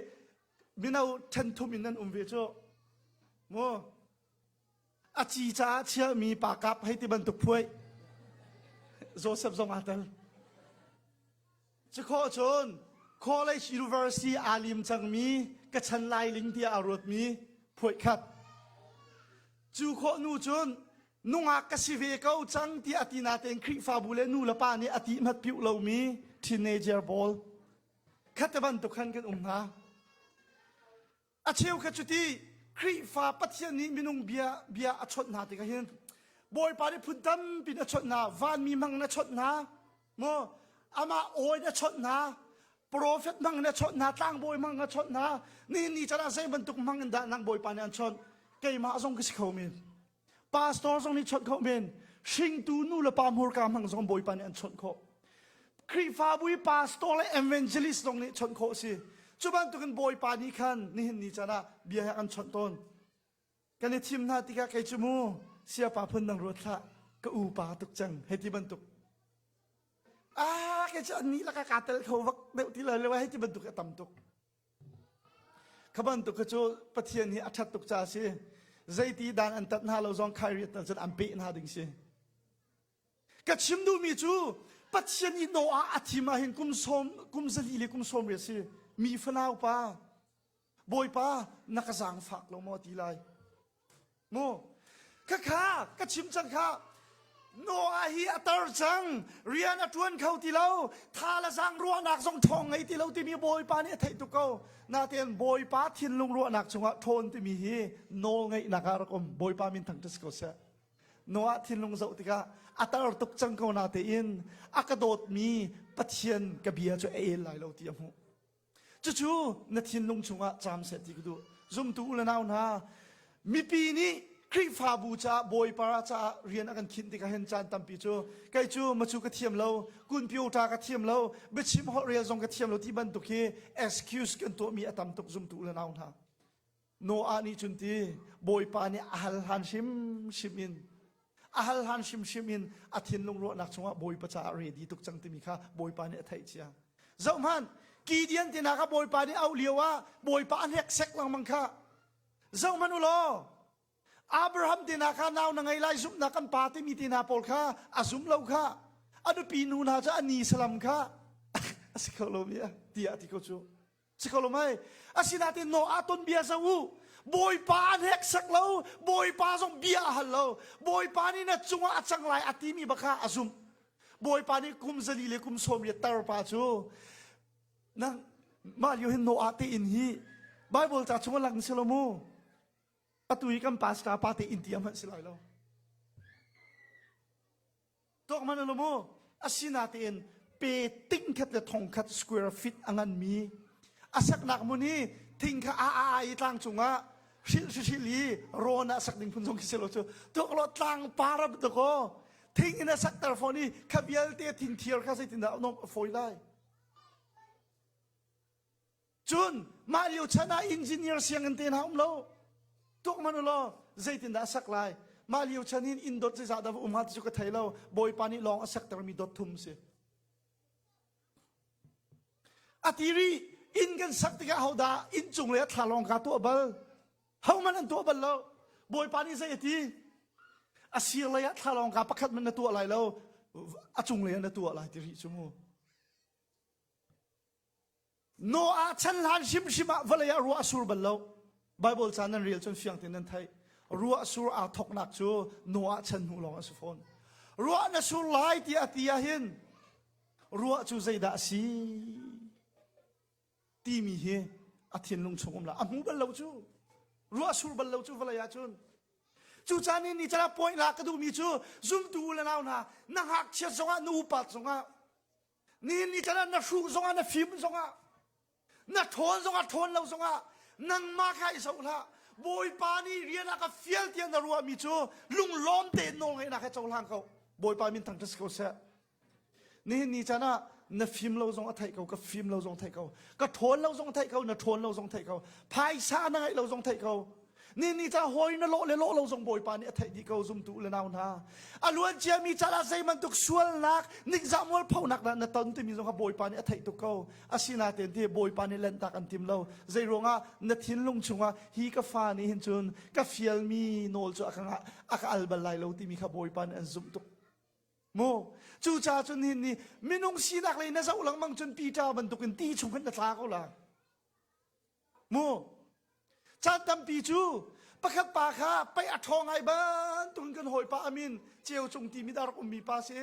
mino ṭhen thum in nan um ve cu mu A ci caah chiahmi pa kap hei ti bantuk phuai. Joseph zong aa tel. Cukhawh cun college university aa lim cangmi ka chan lai ling tiah aa ruatmi phuai khat. Cu khawh nu cun nungak ka si ve ko cang tiah a ti natein Khrihfabu le nu le pa nih a ti hmat piuh lomi teenager pawl khat bantuk khan kan um hna. A cheu kha cuti Khrihfa Pathian nih minung bia bia a chawnh hna tikah hin Bawipa nih phun tampi in a chawnh hna, vanmi hmang in a chawnh hna, maw amah aw in a chawnh hna, profet hmang in a chawnh hna, tlangbawi hmang in a chawnh hna. Nihin ni caan ah zei bantuk hmang in dah nang Bawipa nih an chawnh? Keimah zong ka si kho men. Pastor zong nih chawnh khawh men. Hringtu nu le pa hmurka hmang zong Bawipa nih an chawnh khawh. Khrihfabu i pastor le evangelist zong nih chawnh khawh a si. Cu bantukin Bawipa nih khan nihin ni caan ah bia he an chawnh tawn. Kan i thim hna tikah kei cu mu siapa phun dang ruat hlah ka upa tuk cang hei ti bantuk. Ah kei cu annih lakah kaa tel kho vak deuh ti lo le hei ti bantuk a tam tuk. Kha bantuk kha cu Pathian hi a ṭhat tuk caah a si. Zeiti dan an tat hna lo zong khairiat cun an peh hna ding si. Ka chim duhmi cu Pathian i Noah a thim ah hin kum sawm kum zali le kum sawm riat si. Mi fanau pa Bawipa na ka zaangfak lo maw ti lai. Mu khakha ka chim cang kha Noah hi a tar cang rian a ṭuan kho ti lo tha le zaang ruahnak zong ṭhawng ngei ti lo timi Bawipa nih a theih tuk ko natein Bawipa thinlung ruahnak chungah ṭhawn timi hi nawl ngeihnak ah rak um Bawipa min thangṭhat si ko seh Noah thinlung zoh tikah a tar tuk cang ko natein a ka dawtmi Pathian ka bia cu a el lai lo ti a hmuh Cucu na thinlung chungah caam seh ti ka duh. Zumtu u le nau hna, mipi nih Khrihfabu caah Bawipa caah rian a kan khinh tikah hin caan tampi cu kei cu macu ka thiam lo, kunpyuta ka thiam lo, biachim holh rel zong ka thiam lo ti bantuk hi excuse kan tuahmi a tam tuk zumtu u le nau hna. Noah nih cun ti Bawipa nih a hal hlan hrimhrim in a hal hlan hrimhrim in a thinlung ruahnak chungah Bawipa caah ready tuk cang timi kha Bawipa nih a theih cia. Zohhmanh, Gideon te hna kha Bawipa nih auh lio ah Bawipa a hneksek lengmang kha. Zohhmanh u law, Abraham te hna kha nau na ngei lai zumhnak kan pa timi te hna pawl kha a zum lo kha. A nupi nu hna cu a ni salam kha a si kho lo mi tiah a ti ko cu. Si ko lo mei? Asinain Noah ton bia zoh u. Bawipa an heksak lo. Bawipa zong bia a hal lo. Bawipa nih na cungah a cang lai a timi bak kha a zumh. Bawipa nih kum zali le kum 80 tarpa cu nang mah lio hin Noah te inn hi Bible ca chung a lang si lo mu. Atu hi kan pastor pa te inn ti a hmanh si lai lo. Tuak man lo mu. Asinatein pe ting khat le thong khat square feet a nganmi a saknak mun hi thing kha a a i tlang cungah hrilh hrilh i rawn ah sak ding phun zong khi si lo cu tuak lo tlang para to ko. Thing in a sakter fawn i kha vialte thing thiar kha zeitindah a fawi lai? Cun mah lio chan ah engineer sianginn te hna um lo. Tuak hmanh u law zeitindah a sak lai? Mah lio chan hin inn dot zeizah dah va um hnga ti cu ka thei lo. Bawipa nih lawng a saktermi dot thum si. A ti rih inn kan sak tikah hodah inn cung le a thla lawng ka tuah bal? Hohmanh an tuah bal lo. Bawipa nih zei a ti? A sir lei ah thla lawng ka pakhat man na tuah lai lo. A cung lei ah na tuah lai ti rih cu mu. Noah chan hlan hrimhrim ah vawlei ah ruah a sur bal lo. Bible ca nan rel cun fiang tein nan theih. Ruah sur aa thawknak cu Noah chan hnu lawng a si fawn. Ruah na sur lai tiah a ti ahhin ruah cu zeidah a si timi hi a thinlung chung um la. A hmu bal lo cu. Ruah sur bal lo cu vawlei ah cun. Cu caan in ni caan ah point la ka duhmi cu zumtu u le nau hna na ngakchiat zongah na upat zongah Nihin ni chan ah na hruh zongah na fim zongah na ṭhawn zongah ṭhawn lo zongah nangmah kha i zoh hlah. Bawipa nih rian a ka fial tiah na ruahmi cu lunglawm tein nawlngeihnak he cohlang ko. Bawipa min thangṭhat si ko seh. Nihin ni chan ah na fim lo zong a theih ko, ka fim lo zong theih ko, ka ṭhawn lo zong theih ko, na ṭhawn lo zong theih ko, phaisa na ngeih lo zong theih ko. Ni ni ca hawi na lawh le lawh lo zong Bawipa nih a theih dih ko zumtu le nau hna. A luan ciami caan ah zei bantuk sualnak, ningzah mualphonak dah na ton timi zong kha Bawipa nih a theih tuk ko. Asinain ti Bawipa nih lanhtak an tim lo. Zei ruangah na thinlung chungah hi ka fa nih hin cun ka fialmi nawl cu a ka a ka al bal lai lo timi kha Bawipa nih an zumh tuk. Mu cucaah cun hin ni minung sinak lei na zoh lengmang cun Peter bantukin ti chung khan na tla ko la. Mu caan tampi cu pakhat pa kha paih a ṭhawng ngai bantukin kan hawipa amin ceu cung timi dah rak ummi pa si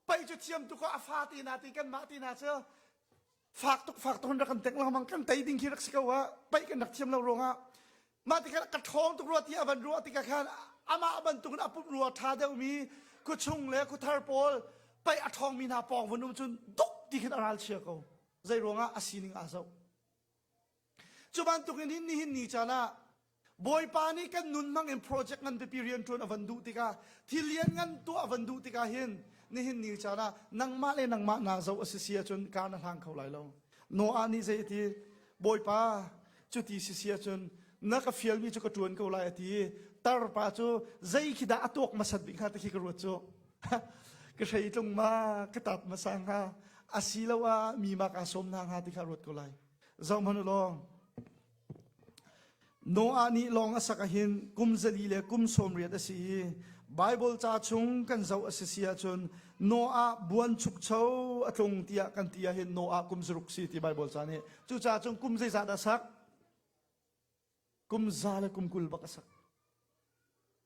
paih cu thiam tuk a fa te na te kanmah te na cu fak tuk fak tuk in rak kan teng lengmang kan tei ding khi rak si ko ah paih kan rak thiam lo ruangah mah tikah ka ṭhawng tuk rua ti a van ruah tikah khan amah bantukin a pum rua ṭha deuhmi khuachung le khuathar pawl paih a ṭhawngmi hna pawng vun um cun duk ti khin a ral chia ko zei ruangah a sining aa zoh Cu bantukin hin nihin ni caan ah Bawipa nih kan nun hmang in project ngan pipi rian ṭuan a van duh tikah thil lian ngan tuah a van duh tikah hin nihin ni caan ah nangmah le nangmah naa zoh a si si ahcun kaa na hlang kho lai lo. Noah nih zei a ti? Bawipa cuti si si ahcun na ka fialmi cu ka ṭuan ko lai a ti i tarpa cu zei khi dah a tuak hmasat bik hnga ti khi ka ruat cu. ka hreitlung ma ka tat hmasa hnga asiloah mi ma kaa sawm hna hnga ti kha ruat ko lai. Zohhmanh u law, Noah nih lawng a sak ahhin kum zali le kum 80 a si i Baibal ca chung kan zoh a si si ahcun Noah buanchukcho a tlung tiah kan ti ahhin Noah kum zaruk si ti Baibal ca nih. Cucaah cun kum zeizah dah sak? Kum za le kum 20 bak a sak.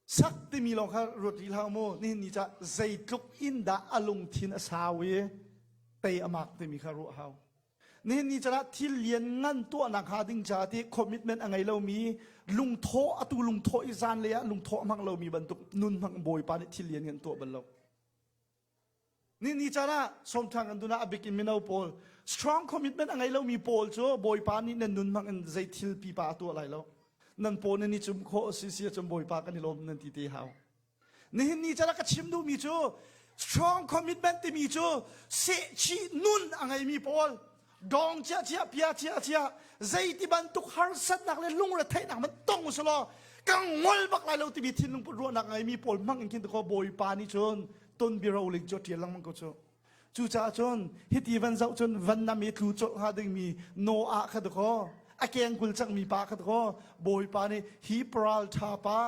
Sak timi lawng kha ruat rih hlah mu. Nihin ni ca zeitluk in dah a lungthin a sau i tei a mak timi kha ruah hau. Nihin ni caan ah thil lian ngan tuahnak hnga ding ca ti commitment a ngei lomi lungthawh atu lungthawh i zan lei ah lungthawh a hmang lomi bantuk nun hmang Bawipa nih thil lian ngan tuah bal lo. Ni ni caan ah sawmthang kan dun ah a bik in mino pawl strong commitment a ngei lomi pawl cu Bawipa nih nan nun hmang in zei thil pipa a tuah lai lo. Nan paw nan i cum khawh si si ahcun Bawipa kan i lawm nan ti te hau. Nihin ni caan ah ka chim duhmi cu strong commitment timi cu sehchih nun a ngeimi pawl dong cia cia pia cia cia zeiti bantuk harsatnak le lungretheihnak man tong usulaw ka ngol bak lai lo timi thinlung put ruahnak ngeimi pawl hmang in khin ko Bawipa nih cun ton biaroling cu a ṭial lengmang ko cu. Cucaah cun hiti van zoh cun van nam i tlu colh hnga dingmi Noah kha dakaw a kengkul cangmi pa kha dakaw Bawipa nih hi paral ṭha pa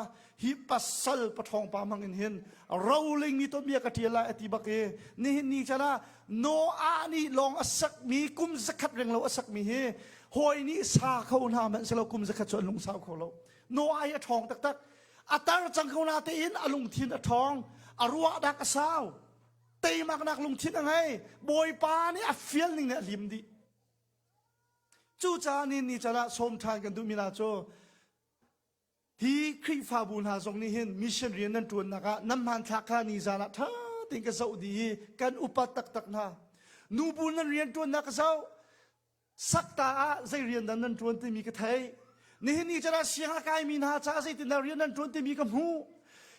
hi pasal paṭhawng pa hmang in hin roling mi ton bia ka ṭial lai a ti bak i nihin ni chan ah Noah nih lawng a sakmi kum zakhat reng lo a sakmi hi hawi nih sa kho hna hmanh selaw kum zakhat cu an lungsau kho lo Noah hi a ṭhawng taktak a tar cang ko na tein a lungthin a ṭhawng a ruahnak a sau teimaknak lungthin a ngei bawipa nih a fial ning nih a lim dih cucaah ni ni can ah sawm ṭhan kan duhmi hna cu hi Khrihfabu hna zong nih hin mission rian nan ṭuannak ah nan hmanthlak kha ni zan ah ṭha tein ka zoh dih i kan upat taktak hna nubu nan rian ṭuannak ka zoh Sakta ah zei rian dah nan ṭuan timi ka theih. Nihin ni caan ah siang a kaimi hna caah zeitindah rian nan ṭuan timi ka hmuh.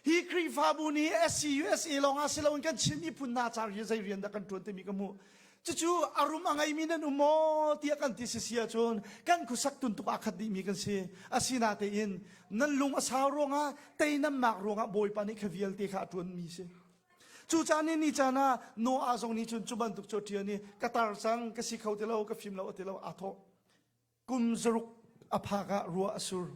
Hi Khrihfabu nih SCUSA lawng ah si loin kan Chin miphun hna ca hi zei rian dah kan ṭuan timi ka hmuh. Cucu a rum a ngeimi nan um maw tiah kan ti sisi ahcun kan khuasak tuntuk aa khat dihmi kan si. Asinatein nan lung a sau ruangah tei nan mak ruangah Bawipa nih kha vialte kha a ṭuanmi si. Cucaah ni ni caan ah Noah zong nih cun cu bantuk cu a ṭian i ka tar cang, ka si kho ti lo, ka fim lo a ti lo, aa thawh. Kum zaruk a phak ah ruah a sur.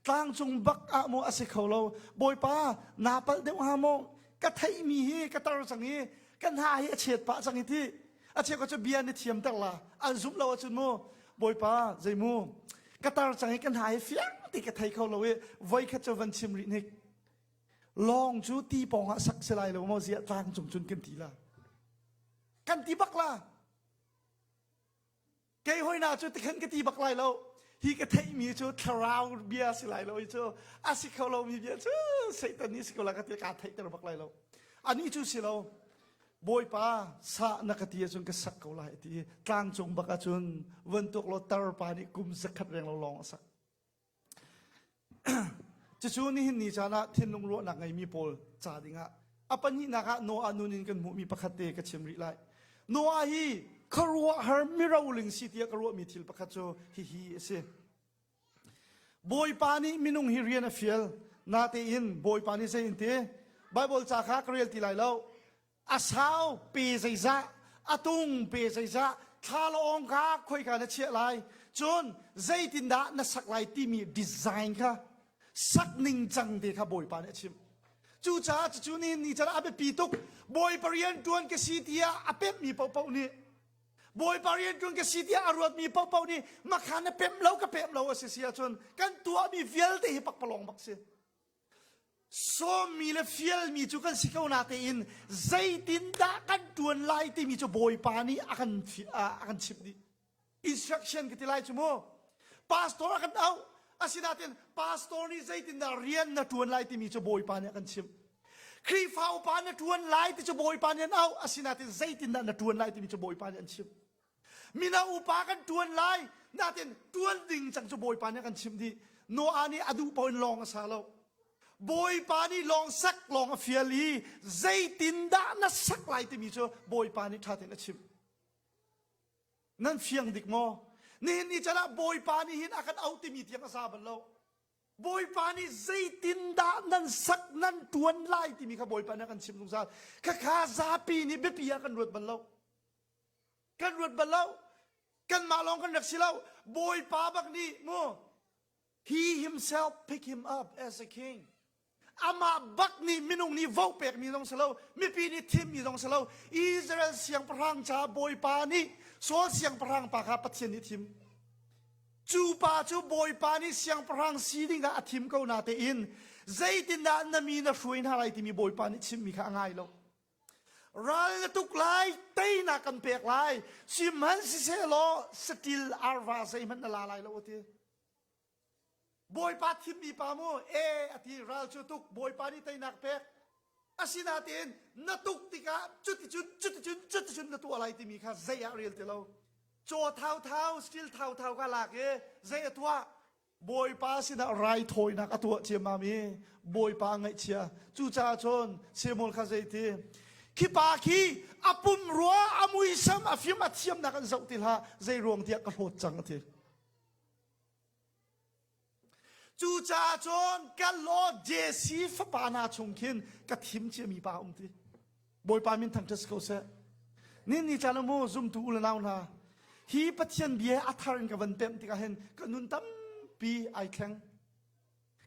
Tlangcung bak ah maw a si kho lo. Bawipa, naa palh deuh hnga maw? Ka theihmi hi ka tar cang i ka hna hi a chet pah cang i ti. A cheu cu bia na thiamter la. An zumh lo ahcun mu, Bawipa, zei mu, ka tar cang i ka hna hi fiang ti ka thei kho lo i voi khat cu van chim rih hnik. Lawng cu ti pawng ah sak si lai lo maw ziah tlangcung cun kan ti la. Kan ti bak la. Kei hoina cu tikhan ka ti bak lai lo. Hi ka theihmi cu thlarau bia si lai lo i cu a si kho lomi bia cu Satan nih si ko la ka ti kaa theihter bak lai lo. Ani cu si lo. Bawipa sa na ka ti ahcun ka sak ko lai a ti. Tlangcung bak ahcun van tuak law tarpa nih kum zakhat reng lo lawng a sak. Cucu nihin ni caan ah thinlung ruahnak ngeimi pawl ca dingah a pahnihnak ah Noah nun in kan hmuhmi pakhat te ka chim rih lai. Noah hi khuaruahhar miroling si tiah ka ruahmi thil pakhat cu hihi a si. Bawipa nih minung hi rian a fial. Natein Bawipa nih zei in ti? Bible ca kha ka rel ti lai lo. A sau pe zeizah, a tung pe zeizah, thlalawng kha khoika na chiah lai, cun zeitindah na sak lai timi design kha sak ning cang te kha Bawipa nih a chimh. Cucaah cucu ni ni can a biapi tuk. Bawipa rian ṭuan ka si tiah a pemhmi paohpaoh nih Bawipa rian ṭuan ka si tiah a ruatmi paohpaoh nih makha na pemh lo ka pemh lo a si si ahcun kan tuahmi vialte hi pakpalawng bak si. Sawmmi le fialmi cu kan si ko natein zeitindah kan ṭuan lai timi cu Bawipa nih a kan a kan chimh dih. Instruction ka ti lai cu mu. Pastor a kan auh. Asinain pastor nih zeitindah rian na ṭuan lai timi cu Bawipa nih a kan chimh. Khrihfa upa na ṭuan lai ti cu Bawipa nih an auh. Asinain zeitindah na ṭuan lai timi cu Bawipa nih an chimh. Mino upa kan ṭuan lai natin ṭuan ding cang cu Bawipa nih a kan chimh dih. Noah nih a duh paoh in lawng a sa lo. Bawipa nih lawng sak lawng a fial i zeitindah na sak lai timi cu Bawipa nih ṭha tein a chimh. Nan fiang dik maw? Nihin ni can ah Bawipa nih hin a kan auh timi tiang a sa bal lo. Bawipa nih zeitindah nan sak nan ṭuan lai timi kha Bawipa nih a kan chimh zungzal. Khakha zapi nih biapi ah kan ruat bal lo. Kan ruat bal lo. Kanmah lawng kan rak si lo. Bawipa bak nih mu He himself pick him up as a king. Amah bak nih minung nih vo pekmi zong si lo, mipi nih thimmi zong si lo. Israel siangpahrang ca Bawipa nih Saul siangpahrang pa kha Pathian nih thim. Cu pa cu Bawipa nih siangpahrang si dingah a thim ko na tein zeitindah na mi na hruai hna lai timi Bawipa nih chimmi kha a ngai lo. Ral na tuk lai, teinak kan pek lai, sihmanhsehlaw satil arva zeihmanh na la lai lo a ti. Bawipa thimmi pa mu, e a ti ral cu tuk, Bawipa nih teinak pek. Asinain na tuk tikah cuticun cuticun cuticun na tuah lai timi kha zei ah rel ti lo. Caw thauthau, steel thauthau ka lak i zei a tuah? Bawipa sinah raithawinak a tuah ciammam i Bawipa a ngaihchia. Cucaah cun Samuel kha zei ti? Khi pa khi a pumrua, a muisam, a fim, a thiamnak an zoh ti hlah, zei ruang tiah ka hlawt cang a ti. Cucaah cun ka law Jesse fapa hna chung khin ka thim ciami pa a um ti. Bawipa min thangṭhat si ko seh. Ni ni caan mu zumtu u le nau hna hi Pathian bia a thar in ka van pemh tikah hin ka nun tampi ai thleng.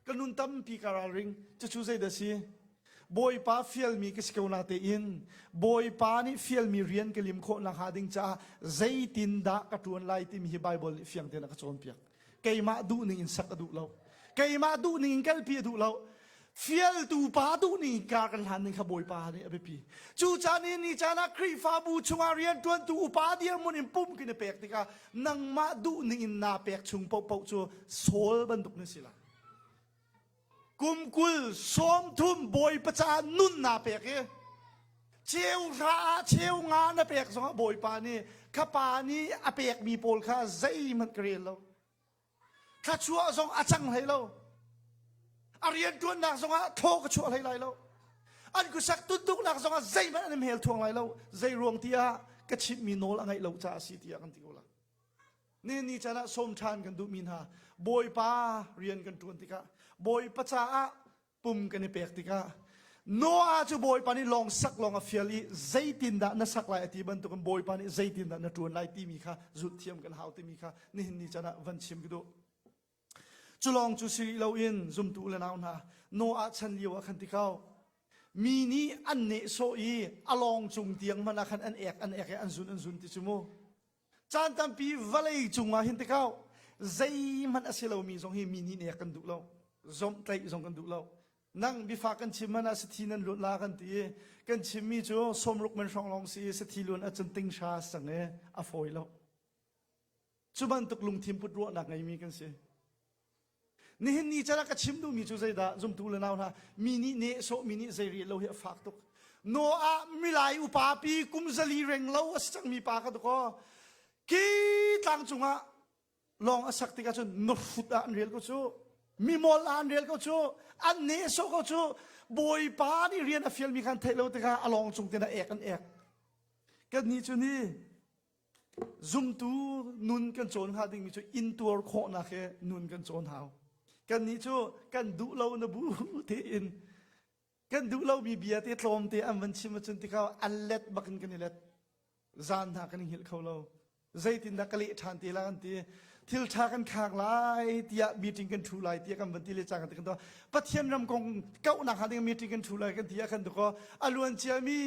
Ka nun tampi ka ralring. Cucu zeidah si? Bawipa fialmi ka si ko na tein Bawipa nih fialmi rian ka lim khawh nakhnga ding caah zeitindah ka ṭuan lai timi hi Baibal nih fiang tein a ka cawnpiak. Keimah duhning in sak a duh lo. Keimah duhning in kalpi a duh lo. Fialtu pa duhning in kar kan hlan ning kha Bawipa nih a biapi. Cucaah ni ni caan ah Khrihfabu chungah rianṭuantu upa dirhmun in pum kin i pek tikah nangmah duhning in naa pek chung paohpaoh cu Saul bantuk na si lai. Kum 20 sawmthum Bawipa caah nun naa pek i cheu hra ah cheu nga na pek zongah Bawipa nih kha pa nih a pekmi pawl kha zeihmanh ka rel lo. Thluachuah zong a cang hlei lo. A rianṭuannak zongah thaw ka chuah hlei lai lo. An kusak tuntuknak zongah zeihmanh an i hmel thuang lai lo. Zei ruang tiah ka chimhmi nawl a ngaih lo caah a si tiah kan ti ko lai. Ni ni caan ah sawm ṭhan kan duhmi hna Bawipa rian kan ṭuan tikah Bawipa caah pum kan i pek tikah Noah cu Bawipa nih lawng sak lawng a fial i zeitindah na sak lai a ti bantukin Bawipa nih zeitindah na ṭuan lai timi kha zulh thiam kan hau timi kha nihin ni caan ah van chim ka duh. Cu lawng cu si rih loin zumtu u le nau hna Noah chan lio ah khan ti ko mi nih an nehsawh i a lawng cung tiang hmanh ah khan an ek an ek i an zun an zun ti cu mu. Caan tampi vawlei cungah hin tikau zeihmanh a si lomi zong hi mi nih nek kan duh lo. Zomhtlaih zong kan duh lo. Nang biafak kan chim man ah sathi nan luat la kan ti i kan chimmi cu sawmruk man hrawng lawng si i sathi luan ahcun tingsha sang i a fawi lo. Cu bantuk lungthin put ruahnak ngeimi kan si. Nihin ni can ah ka chim duhmi cu zeidah zumtu le nau hna mi nih nehsawh mi nih zei rel lo hi a fak tuk. Noah milai upa pi kum zali reng lo a si cangmi pa ka tukaw ki tlang cungah lawng a sak tikah cun nuhrut ah an rel ko cu mimol ah an rel ko cu an nehsawh ko cu bawipa nih rian a fialmi khan theih lo tikah a lawng cung ten a ek an ek kan nih cu ni Zumtu nun kan cawn hnga dingmi cu intuar khawhnak he nun kan cawn hau. Kannih cu kan duh lo na bu tein kan duh lomi bia te tlawm te an van chim ahcun tikah an let bakin kan i let. Zan hna kan i hngilh kho lo. Zeitindah ka leh ṭhan te la kan ti. Thil ṭha kan khak lai tiah meeting kan ṭhu lai tiah kan van ti le cang kan ti. Pathian ram kong kauhnak hnga ding meeting kan ṭhu lai kan ti ah khan tukaw a luan ciami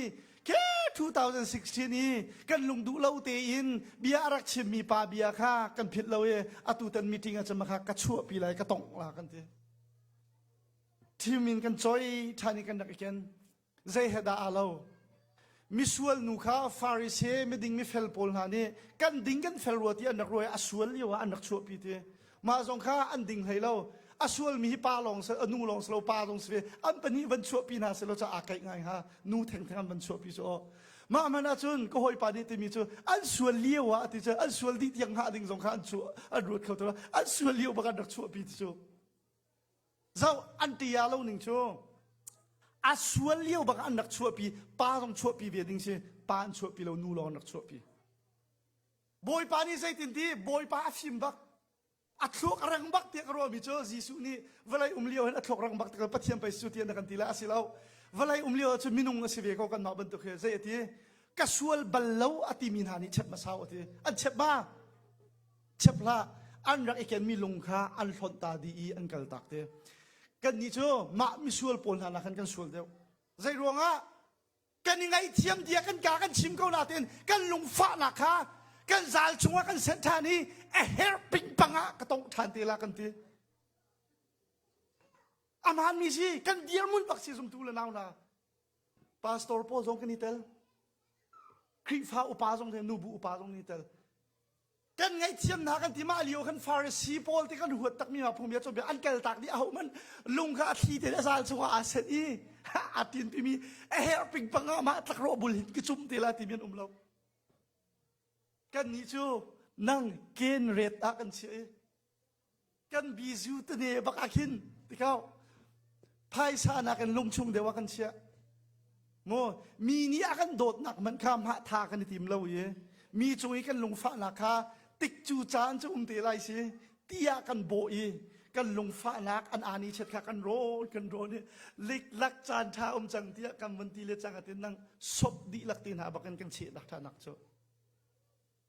Ke 2016 i kan lung duh lo tein bia a rak chimmi pa bia kha kan philh lo i atu tan meeting ah cun kha ka chuahpi lai ka tongh la kan ti. Team in kan choi ṭhan i kan rak i ken. Zei he dah aa lo? Misual nu kha Pharisee miding mifel pawl hna nih kan ding kan fel rua ti an rak ruai a sual lio ah an rak chuahpi ti. Mah zong kha an ding hlei lo. A sualmi hi pa lawng si, a nu lawng si lo, pa zong si ve. An pahnih van chuahpi hna seh law ca aa kaih ngai hnga. Nu thengtheng an van chuahpi cu aw. Mah hmanh ahcun ka hawipa nih timi cu an sual lio ah ti cu an sual dih tiang hngah ding zong kha an chuah an ruat kho to an sual lio bak an rak chuahpi ti cu. Zoh an tia lo ning cu a sual lio bak an rak chuahpi pa zong chuahpi ve ding si pa an chuahpi lo nu lawng an rak chuahpi. Bawipa nih zeitin ti Bawipa a fim bak a thluak a rang bak tiah ka ruahmi cu Jesuh nih vawlei um lio hin a thluak rang bak tikah Pathian pei su tiah na kan ti lai a si lo vawlei um lio cu minung a si ve ko kanmah bantuk hi zei a ti ka sual bal lo a timi hna nih chep hmasau a ti an chep ma chep hlah an rak i kenmi lung kha an hlonh ta dih i an kal tak te kannih cu mah misual pawl hna nak khan kan sual deuh zei ruangah kan i ngaihthiam tiah kan ka kan chim ko nain kan lungfahnak kha kan zal chungah kan senh ṭhan i a herh pingpang ah ka tongh ṭhan te la kan ti a hmaanmi si kan dirmun bak si zumtu le nau hna pastor pawl zong kan i tel Khrihfa upa zong nubu upa zong kan i tel kan ngaihthiam hna kan ti mah lio kan Pharisee pawl te kan huat takmi hna phungbia cawnpiak an kal tak dih aho man lung kha a thli te a zal chungah aa set i a tin pimi a herh pingpang ah mah tlakrawh bul hin ka cum te la timi an um lo kan nih cu nang ken ret ah kan chiah i kan bizu tene bak ah khin tikau phaisa nakin lungchung deuh ah kan chiah mu mi nih a kan dawtnak man kha mah tha kan i tim lo i mi cung i kan lungfahnak kha tik cu caan cu um te lai si tiah kan bawh i kan lungfahnak an ani chet kha kan rawn kan rawn i liklak caan tha um cang tiah kan vun ti le cang atin nang sop dihlak te hna bakin kan cheh dak tha nak cu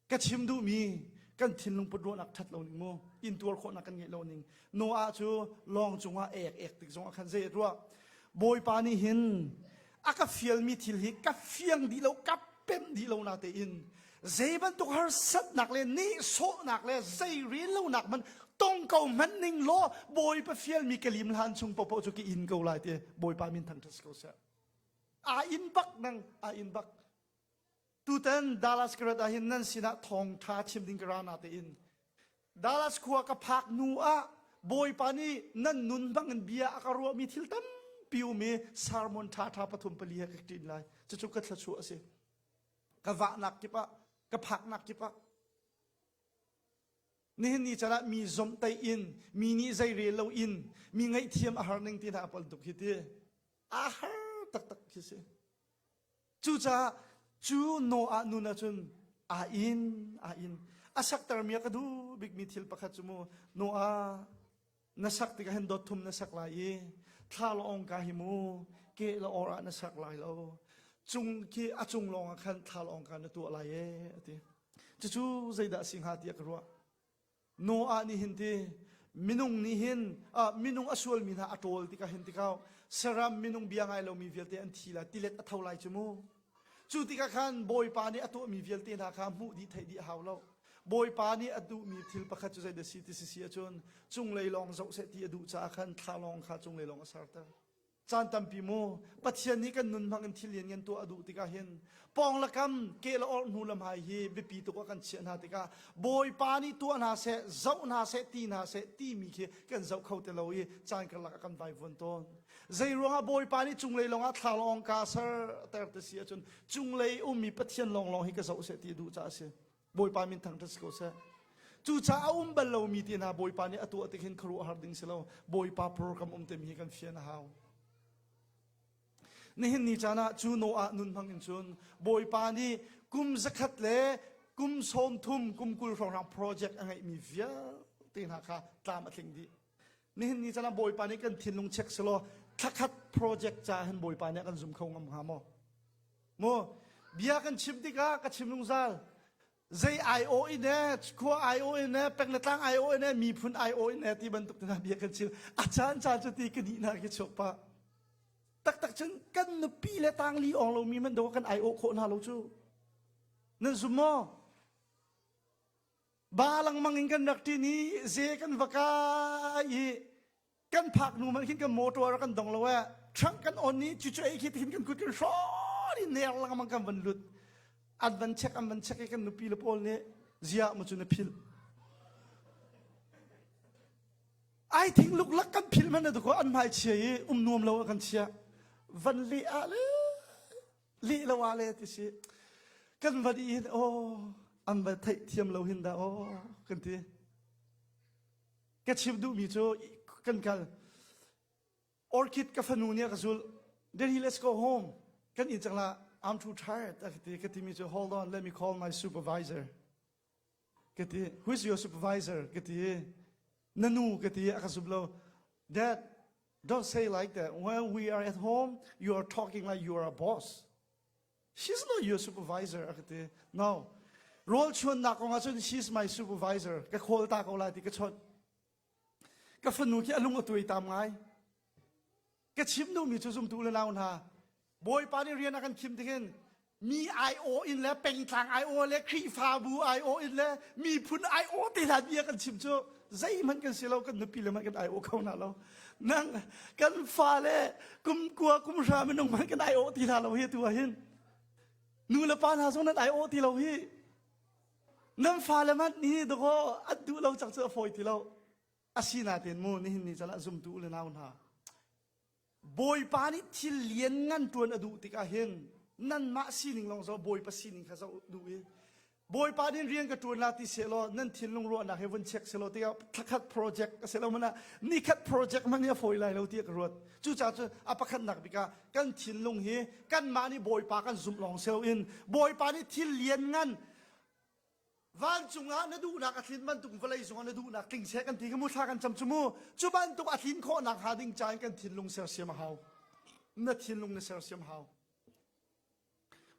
Ka chim duhmi kan thinlung put ruahnak ṭhat lo ning mu intuar khawhnak kan ngeih lo ning Noah cu lawng cungah ek ek tik zongah khan zei ruah Bawipa nih hin a ka fialmi thil hi ka fiang dih lo ka pemh dih lo na tein zei bantuk harsatnak le nehsawhnak le zei rel lonak man tong ko hmanh ning law Bawipa fialmi ka lim hlan chung popo cu ka in ko lai ti Bawipa min thangṭhat si ko seh aa in bak nang aa in bak Tutan Dallas ka rat ahhin nan sinah thawngṭha chim ding ka ra na tein Dallas khua ka phak hnu ah Bawipa nih nan nun bangin bia a ka ruahmi thil tampi um i sermon ṭhaṭha pathum pali he ka ṭin lai. Cucu ka thluachuah a si. Ka vahnak kip ah, ka phaknak kip ah. Nihin ni caan ah mi zomhtaih in, mi nih zei rel lo in, mi ngaihthiam a har ning ti hna a pal tuk hi ti. A har taktak khi si. Cucaah cu Noah nun ahcun aa in, aa in. A saktermi a ka duh bikmi thil pakhat cu mu Noah na sak tikah hin dot thum na sak lai i thla lawng ka hi mu ke la or ah na sak lai lo cung khi a cung lawng ah khan thla lawng ka na tuah lai e ati cucu zeidah si hnga tiah ka ruah Noah nih hin ti minung nih hin minung a sualmi hna a ṭawl tikah hin tikah saram minung bia ngai lomi vialte an thi lai tilet a tho lai cu mu cu tikah khan Bawipa nih a tuahmi vialte hna kha hmuh dih theih dih a hau lo Bawipa nih a duhmi thil pakhat cu zeidah si ti si si ahcun cunglei lawng zoh seh ti a duh caah khan thla lawng kha cunglei lawng a serter Caan tampi mu Pathian nih kan nun hmang in thil lianngan tuah a duh tikah hin pawng le kam ke le orh hnu le hmai hi biapi tuk ah kan chiah hna tikah Bawipa nih tuah hna seh zoh hna seh ti hna seh timi khi kan zoh kho ti lo i caan karlak ah kan vaivuan tawn. Zei ruangah Bawipa nih cunglei lawngah thla lawng ka ser ter ti si ahcun cunglei ummi Pathian lawnglawng hi ka zoh seh ti a duh caah a si. Bawipa min thangṭhat si ko seh. Cucaah a um bal lomi ti hna Bawipa nih a tuah tik hin khuaruahhar ding si lo. Bawipa program um timi hi kan fian a hau. Nihin ni caan ah cu Noah nun hmang in cun Bawipa nih kum zakhat le kum 30 kum 20 hrawnghrang project a ngeihmi vialte hna kha tlam a tling dih. Nihin ni caan ah Bawipa nih kan thinlung check selaw thlakhat project ca hin Bawipa nih a kan zum kho ngam hnga maw? Mu bia kan chim tikah ka chim zungzal zei ai-aw in e khua ai-aw in e peng le tlang ai-aw in e miphun ai-aw in e ti bantuk hna bia kan chim a caan caan cu ti ka nih hna khi chuak pah taktak cun kan nupi le tangli ong lomi man do kan ai-aw khawh hna lo cu nan zum maw ba lengmang in kan rak ṭin i ze kan va kai i kan phak hnu man khin kan motor kan dong lo e trunk kan on i cu cu ei khi tin kan kut kan hrawn i ner lengmang kan van lut an van check an van check i kan nupi le pawl nih zia mu cu na phil ai thing luk lak kan phil man na ko an hmai chia i um nuam lo kan chia van le ah le lih lo ah le ti si kan va di hin oh an va theih thiam lo hin dah oh kan ti ka chim duhmi cu kan kal orchid ka fanu nih a ka zul Daddy let's go home kan inn cang la I'm too tired a ka ti ka timi cu hold on let me call my supervisor ka ti who is your supervisor ka ti na nu ka ti a ka zum lo dad don't say like that when we are at home you are talking like you are a boss she's not your supervisor a ka ti no rawl chuannak kong ahcun she's my supervisor ka call ta ko lai ti ka chawnh ka fanu khi a lung a tuai tam ngai ka chim duhmi cu zumtu le nau hna Bawipa nih rian a kan khim tihin mi aiawh in le pengtlang aiawh le Khrihfabu aiawh in le miphun aiawh te hna bia kan chim cu zeihmanh kan si lo kan nupi le hmanh kan aiawh kho hna lo nang kan fale kum kua kum hra minung hmanh kan aiawh ti hna lo hi tu ah hin nu le pa hna zong nan aiawh ti lo hi nan fale hmanh nih dakaw an duh lo cang cu a fawi ti lo asinain mu nihin ni caan ah zumtu u le nau hna Bawipa nih thil lianngan ṭuan a duh tikah hin nanmah sining lawng zoh Bawipa sining kha zoh duh i Bawipa nih rian ka ṭuan la ti sehlaw nan thinlung ruahnak hi vun check selaw tiah thlakhat project a si lo mana nikhat project hmanh hi a fawi lai lo tiah ka ruat cucaah cun a pakhatnak bik ah kan thinlung hi kanmah nih Bawipa kan zumh lawng si loin Bawipa nih thil lianngan Vancung ah na duhnak a tlin bantuk vawlei zongah na duhnak tling seh kan ti kha mu thla kan cam cu mu cu bantuk a tlin khawhnak hnga ding ca in kan thinlung sersiam a hau na thinlung na sersiam hau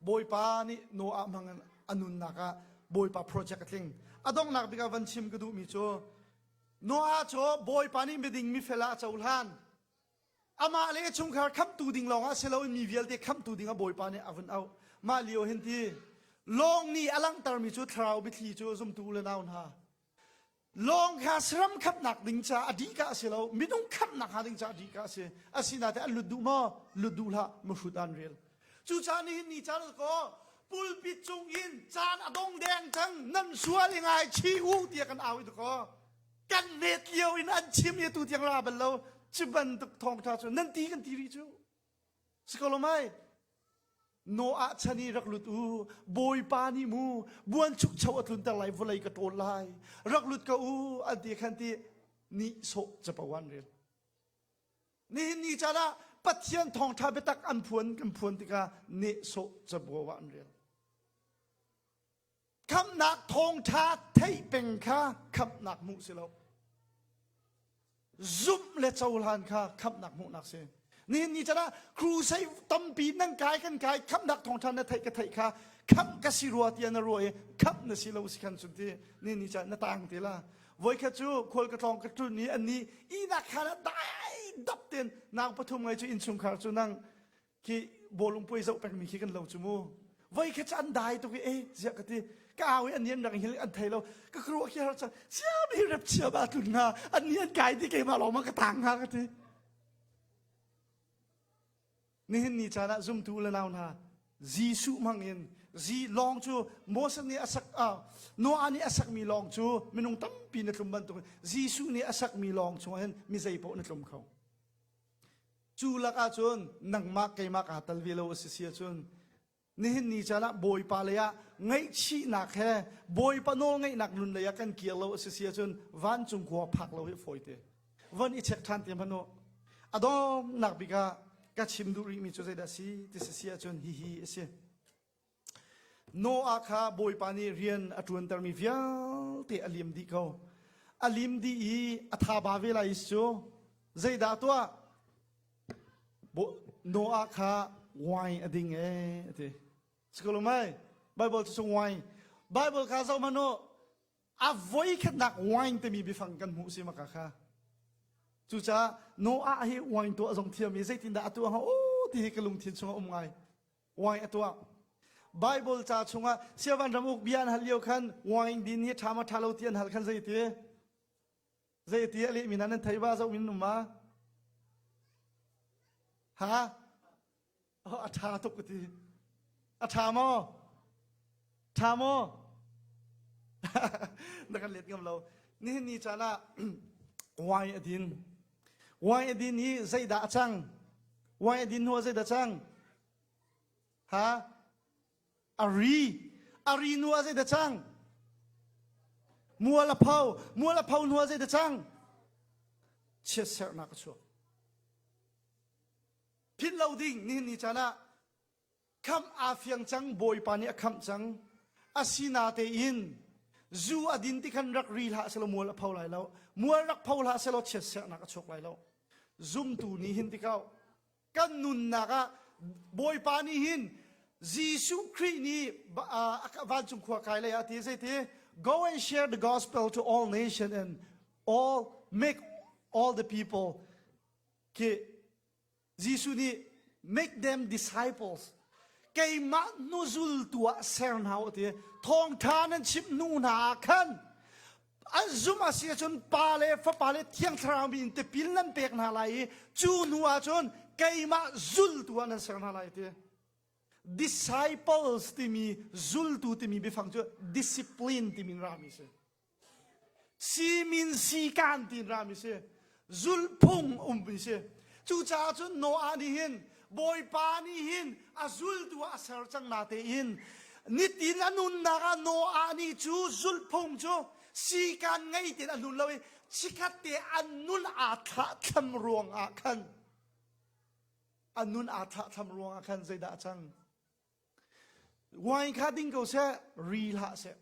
Bawipa nih Noah hmang in a nunnak ah Bawipa project a tling a donghnak bik ah van chim ka duhmi cu Noah cu Bawipa nih miding mifel ah a cohlan Amah le chungkhar khamhtu ding lawngah si loin mi vialte khamhtu dingah Bawipa nih a vun auh. Mah lio hin ti lawng nih a langhtermi cu thlarau biathli cu zumtu u le nau hna. Lawng kha saram khamhnak ding ca a dih ka a si lo, minung khamhnak hnga ding ca a dih ka a si. Asinain an lut duh maw? Lut duh hlah, mahrut an rel. Cucaah nihin ni caan ko pulpit cung in caan a dong deng cang nan sual i ngai chi u tiah kan au i ko. Kan net lio in an chim i tu tiang ra bal lo cu bantuk thawngtha cu nan ti kan ti rih cu si ko lo mai. Noah chan i rak lut u, Bawipa nih mu buanchukcho a tlunter lai, vawlei ka ṭawl lai, rak lut ko u, an ti khan ti nihsawh capo an rel. Nihin ni caan ah Pathian thawngṭha biatak an phuan kan phuan tikah nehsawh capo ah an rel. Khamhnak thawngṭha theih peng kha khamhnak hmuh si lo. Zumh le cohlan kha khamhnak hmuhnak si. Nihin ni chan ah crusade tampi nan kai kan kai khamhnak thawngṭha na theih ka theih kha khamh ka si rua tiah na ruah i khamh na si lo si khan cun ti nihin ni chan na tang ti la. Voikhat cu khual ka tlawng ka tlun i an nih ihnak khan ah dai dap ten nang pathum ngai cu innchungkhar cu nang khi bawlung puai zoh pengmi khi kan lo cu mu voi kha cu an dai tuk i e ziah ka ti ka au i an ni an rak hil an thei lo ka kruah khi har cang siam hi rep chia ba tlun nga an ni an kai ti keimah lawng ma ka tang nga ka ti nihin ni caan ah zumtu le nau hna Jesuh hmang in zi lawng cu Moses nih a sak Noah nih a sakmi lawng cu minung tampi na tlum bantuk Jesuh nih a sakmi lawng chungah hin mi zei paoh na tlum kho Cu lakah cun nangmah keimah kaa tal ve lo a si si ahcun nihin ni caan ah Bawipa lei ah ngaihchihnak he Bawipa nawlngaihnak nun lei ah kan kir lo a si si ahcun vancung khua phak lo hi fawite. Von i check ṭhan te hmanh u. A donghnak bik ah ka chim duh rihmi cu zeidah a si ti si si ahcun hihi a si. Noah kha Bawipa nih rian a ṭuantermi vialte a lim dih ko. A lim dih i a thaba ve lai cu zeidah tuah? Noah kha wine a ding ee a ti. Sikolum ai? Bible cu wine. Bible kha zoh hmanh u. A voikhatnak wine timi biafang kan hmuh si maka kha. Cucaah Noah hi wine tuah zong thiam i zeitindah a tuah hnga aw ti hi ka lungthin chungah um ngai. Wine a tuah. Bible ca chungah siavan ram uk bia an hal lio khan wine din hi ṭha ma ṭha lo ti an hal khan zei ti? Zei ti a lehmi nan thei ba zoh min um ma? Ha? Oh, a ṭha tuk ka ti. A ṭha maw? Ṭha maw? Na kan let ngam lo. Nihin ni caan ah wine a din. Wine a din hi zeidah a cang? Wine a din hnu ah zeidah cang? Ha? A ri. A ri hnu ah zeidah cang? Mual a pho. Mual a pho hnu ah zeidah cang? Chiatserhnak a chuak. Philh lo ding nihin ni caan ah khamh aa fiang cang Bawipa nih a khamh cang asinatein zu a din ti khan rak ri hlah selaw mual a pho lai lo mual rak pho hlah selaw chiatserhnak a chuak lai lo zumtu nih hin tikau kan nunnak ah Bawipa nih hin Jesuh Khrih nih vancung khua kai lei ah ti zeiti go and share the gospel to all nation and all make all the people khi Jesuh nih make them disciples keimah hnuzultu ah ser hna u ti thawngtha nan chimh hnu hna ah khan an zumh a si ahcun pa le fapa le thiang thlarau min in tipil nan pek hna lai i cu hnu ah cun keimah zultu ah nan ser hna lai ti disciples timi zultu timi biafang cu discipline timi rami si Simin sikan tiin rami si. Zulphung ummi si. Cucaah cun Noah nih hin Bawipa nih hin a zultu ah a ser cang na tein nitin a nunnak ah Noah nih cu zulphung cu sikan ngei tein a nun lo i chikhat te an nun aa thlahthlam ruang ah khan a nun aa thlahthlam ruang ah khan zeidah a cang wine kha ding ko seh ri hlah seh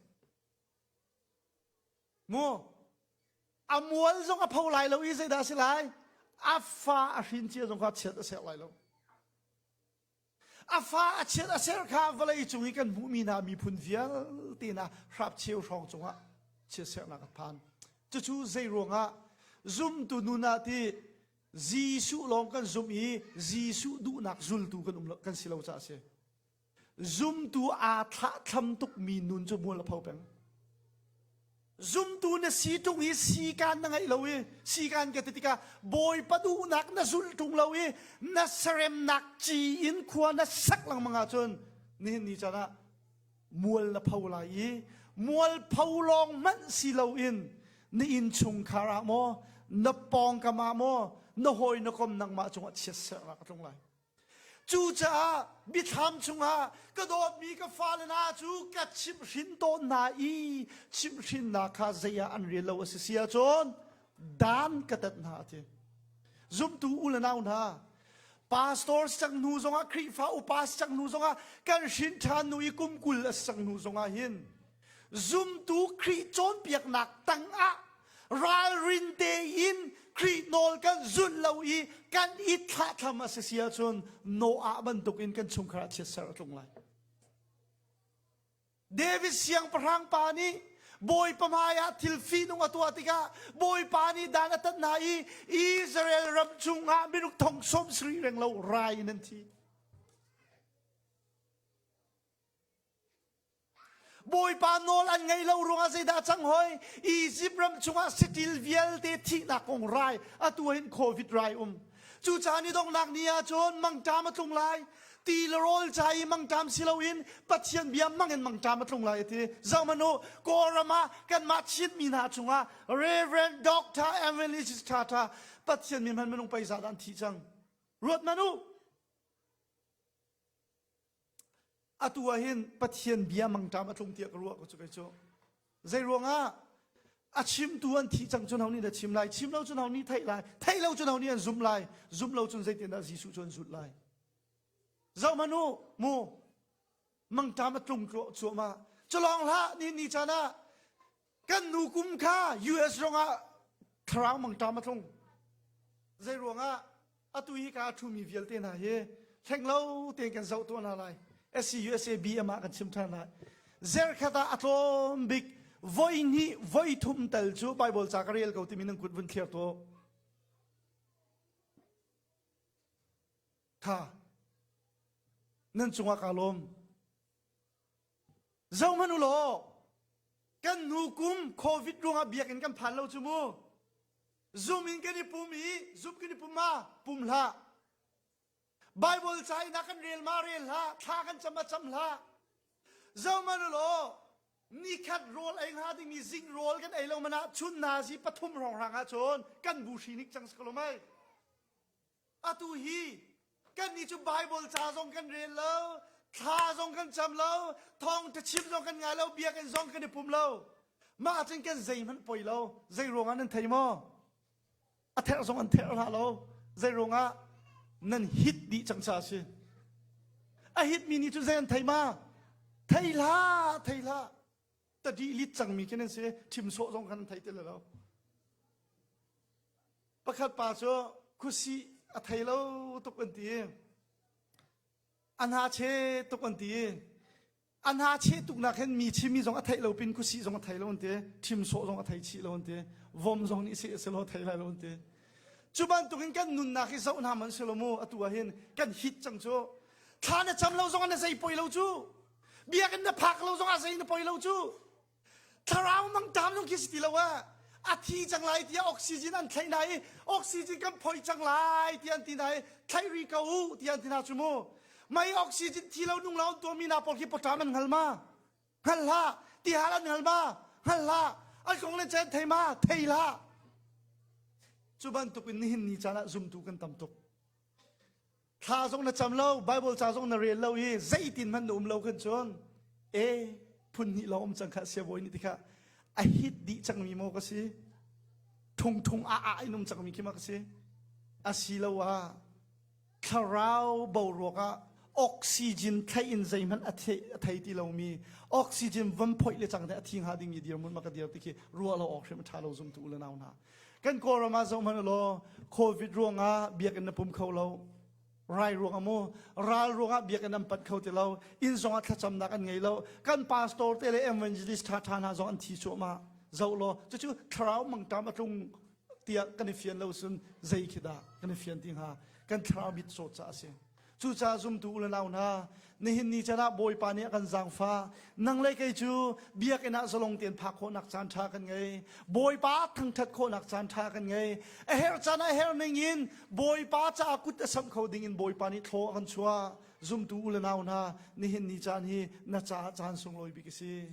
Mu a mual zong a pho lai lo i zeidah a si lai? A fa a hrin cia zong kha chiat a ser lai lo. A fa a chiat a ser kha vawlei cung i kan hmuhmi hna miphun vialte hna hrapcheu hrawng cungah chiatsernak a phan. Cucu zei ruangah zumtu nun ah ti Jesuh lawng kan zumh i Jesuh duhnak zultu kan um lo, kan si lo caah a si. Zumtu aa thlahthlam tukmi nun cu mual a pho peng. Zumtu na si ṭung i sikaan na ngeih lo i sikaan ka ti tikah Bawipa duhnak na zulh ṭung lo i na seremnak ci in khua na sak lengmang ahcun nihin ni caan ah mual na pho lai i mual pho lawng hmanh si loin na innchungkhar ah maw na pawngkam ah maw na hawi na kom nangmah cungah chiatserhnak a tlung lai. Cucaah biathlam chungah ka dawtmi ka fale hna cu ka chimhhrin tawn hna i chimhhrinnak kha zei ah an rel lo a si si ahcun dan ka tat hna a ti. Zumtu u le nau hna, pastor si cang hnu zongah Khrihfa upa si cang hnu zongah kan hrin ṭhan hnu i kum 20 a si cang hnu zongah hin zumtu Khrih cawnpiaknak tangah ralrin tein Khrih nawl kan zulh lo i kan i thlahthlam a si si ahcun Noah bantukin kan chungkhar ah chiatser a tlung lai. David siangpahrang pa nih Bawipa hmaiah thil fihnung a tuah tikah Bawipa nih dan a tat hna i Israel ram chungah minung thong 70 reng lo rai in an thi. Bawipa nawl an ngaih lo ruangah zeidah cang hoi? Egypt ram chungah saṭil vialte thihnak kong rai atu hin COVID rai um. Cucaah ni donghnak ni ah cun mangṭam a tlung lai. Ti le rawl ca i mangṭam si loin Pathian bia mang in mangṭam a tlung lai a ti. Zohhmanh u, Kawlram ah kanmah Chinmi hna chungah Reverend Dr. Evangelist ṭhaṭha Pathian mi hman minung pei zah dah an thi cang. Ruat hmanh u. Atu ah hin Pathian bia mangṭam a tlung tiah ka ruah ko cu kei cu. Zei ruangah a chimtu an thih cang cun ho nih dah chim lai, chim lo cun ho nih theih lai, theih lo cun ho nih an zumh lai, zumh lo cun zeitindah Jesuh cu an zulh lai. Zoh hmanh u, mu mangṭam a tlung cuahmah. Cu lawng hlah, ni ni caan ah kan nu kum kha US zongah thlarau mangṭam a tlung. Zei ruangah atu hi ka ṭhumi vialte hna hi hleng lo tein kan zoh tuah hna lai. SCUSA BM ah kan chim ṭhan lai. Zerkhat ah a tlawm bik voi hnih voi thum tal cu Bible ca ka rel ko timi nan kut vun thliar tuah. Kha nan cungah kaa lawm. Zohhmanh u law, kan hnu kum COVID ruangah biakinn kan phan lo cu mu. Zoom in kan i pum i Zoom kan i pum ma pum hlah. Bible ca in kan rel ma rel hlah, thla kan cam ma cam hlah. Zohhmanh u law, nikhat rawl ei hnga dingmi zing rawl kan ei lo man ah chun nazi pathum hrawnghrang ahcun kan bu hri nik cang si ko lo mei. Atu hi kannih cu Bible ca zong kan rel lo, thla zong kan cam lo, thawngṭha chim zong kan ngai lo, biakinn zong kan i pum lo. Mah ahcun kan zeihmanh poi lo. Zei ruangah nan thei maw? A therh zong an therh hlah lo. Zei ruangah nan hit dih cang ca a si. A hitmi nih cun zei an thei ma? Thei hlah, thei hlah. Tadi lit cangmi khi nan si. Thim sawh zong khan an thei ti lo. Pakhat pa cu khuasih a thei lo tuk an ti. A hna che tuk an ti. A hna che tuk nak hin mi chimmi zong a theih lo pin khuasih zong a thei lo an ti. Thim sawh zong a thei chih lo an ti. Vom zong nih seh selaw thei lai lo an ti. Cu bantukin kan nunnak hi zoh hna man si lo mu atu ah hin kan hit cang cu. Thla na cam lo zong ah na zei poi lo cu. Biakinn na phak lo zong ah zei na poi lo cu. Thlarau mangṭam zong khi si ti lo ah a thi cang lai tiah oxygen an thlaih hna i oxygen kan phoi cang lai tiah an ti hna i thlaih ri ko u tiah an ti hna cu mu. Mei oxygen thi lo nung lo an tuahmi hna pawl khi pawṭam an hngal ma? Hngal hlah. Tihal an hngal ma? Hngal hlah. An kong le caan thei ma? Thei hlah. Cu bantuk in nihin ni caan ah zumtu kan tam tuk. Thla zong na cam lo, Bible ca zong na rel lo i zeitin hmanh na um lo kan cun e phun hnih lawng um cang kha siabawi nih tikha a hit dih cangmi maw ka si thung thung a a in um cangmi khi ma ka si asiloah thlarau boruak ah oxygen thlai in zeihmanh a thei ti lomi oxygen van phoih le cang te a thi hnga dingmi dirhmun ma ka dir ti khi ruah lo awk hrim a ṭha lo zumtu u le nau hna Kan Kawlram ah zoh hmanh law COVID ruangah biakinn na pum kho lo. Rai ruangah mu ral ruangah biakinn an panh kho ti lo. Inn zongah thlacamnak an ngei lo. Kan pastor te le evangelist ṭhaṭha hna zong an thi cuahmah. Zoh law cucu thlarau mangṭam a tlung tiah kan i fian lo cun zei khi dah kan i fian ti hnga? Kan thlarau mit cawt caah a si. Cucaah zumtu u le nau hna, nihin ni caan ah Bawipa nih a kan zaangfah. Nang le kei cu biakinn ah zalong tein phak khawhnak caan ṭha kan ngei. Bawipa thangṭhat khawhnak caan ṭha kan ngei. A herh caan ah a herh ning in Bawipa caah kut a samh kho ding in Bawipa nih thlaw a kan chuah. Zumtu u le nau hna, nihin ni caan hi na caah caan sunglawi bik a si.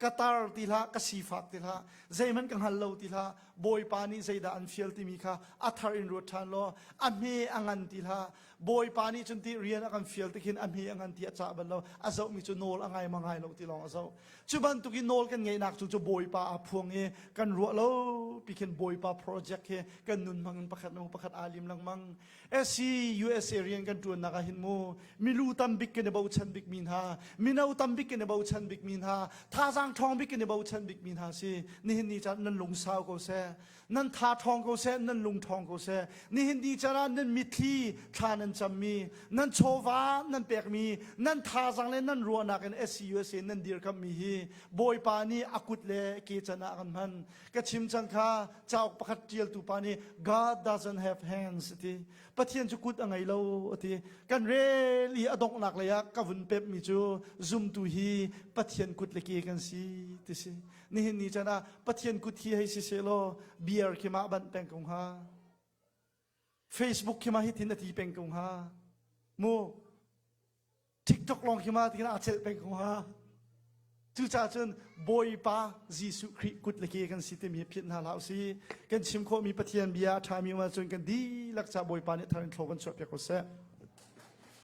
Ka tar ti hlah, ka sifak ti hlah, zeihmanh ka hngal lo ti hlah, Bawipa nih zeidah an fial timi kha a thar in ruat ṭhan law a hme a ngan ti hlah. Bawipa nih cun ti rian a kan fial ti khin a hme a ngan ti a cah bal lo. A zohmi cu nawl a ngai ma ngai lo ti lawng a zoh. Cu bantuk in nawl kan ngeihnak cu cu Bawipa aa phuang i kan ruah lo pi khin Bawipa project hi kan nun hmang in pakhat hnu pakhat aa lim lengmang. SC USA rian kan ṭuannak ah hin mu milu tam bik kan i bochan bikmi hna, mino tam bik kan i bochan bikmi hna, thazaang ṭhawng bik kan i bochan bikmi hna si. Nihin ni caan nan lungsau ko seh, nan tha ṭhawng ko seh, nan lung ṭhawng ko seh. Nihin ni caan ah nan mitthli thla nan cammi, nan chawva nan pekmi, nan thazaang le nan ruahnak in SCUSA nan dirkammi hi Bawipa nih a kut le ke can ah a kan hman. Ka chim cang kha cauk pakhat ṭialtu pa nih God doesn't have hands a ti. Pathian cu kut a ngei lo a ti. Kan rel i a donghnak lei ah ka vun pemhmi cu zumtu hi Pathian kut le ke kan si ti si. Nihin ni chan ah Pathian kut hi hei si sehlaw beer khi mah banh peng ko hnga. Facebook khi mah hitin a ti peng ko hnga. Mu TikTok lawng khi ma ti aa celh peng ko hnga. Cucaah cun Bawipa Jesuh Khrih kut le ke kan si timi hi philh hna hlah usih. Kan chim khawhmi Pathian bia a ṭhami um ahcun kan dihlak ca Bawipa nih thar in thlaw kan chuahpiak ko seh.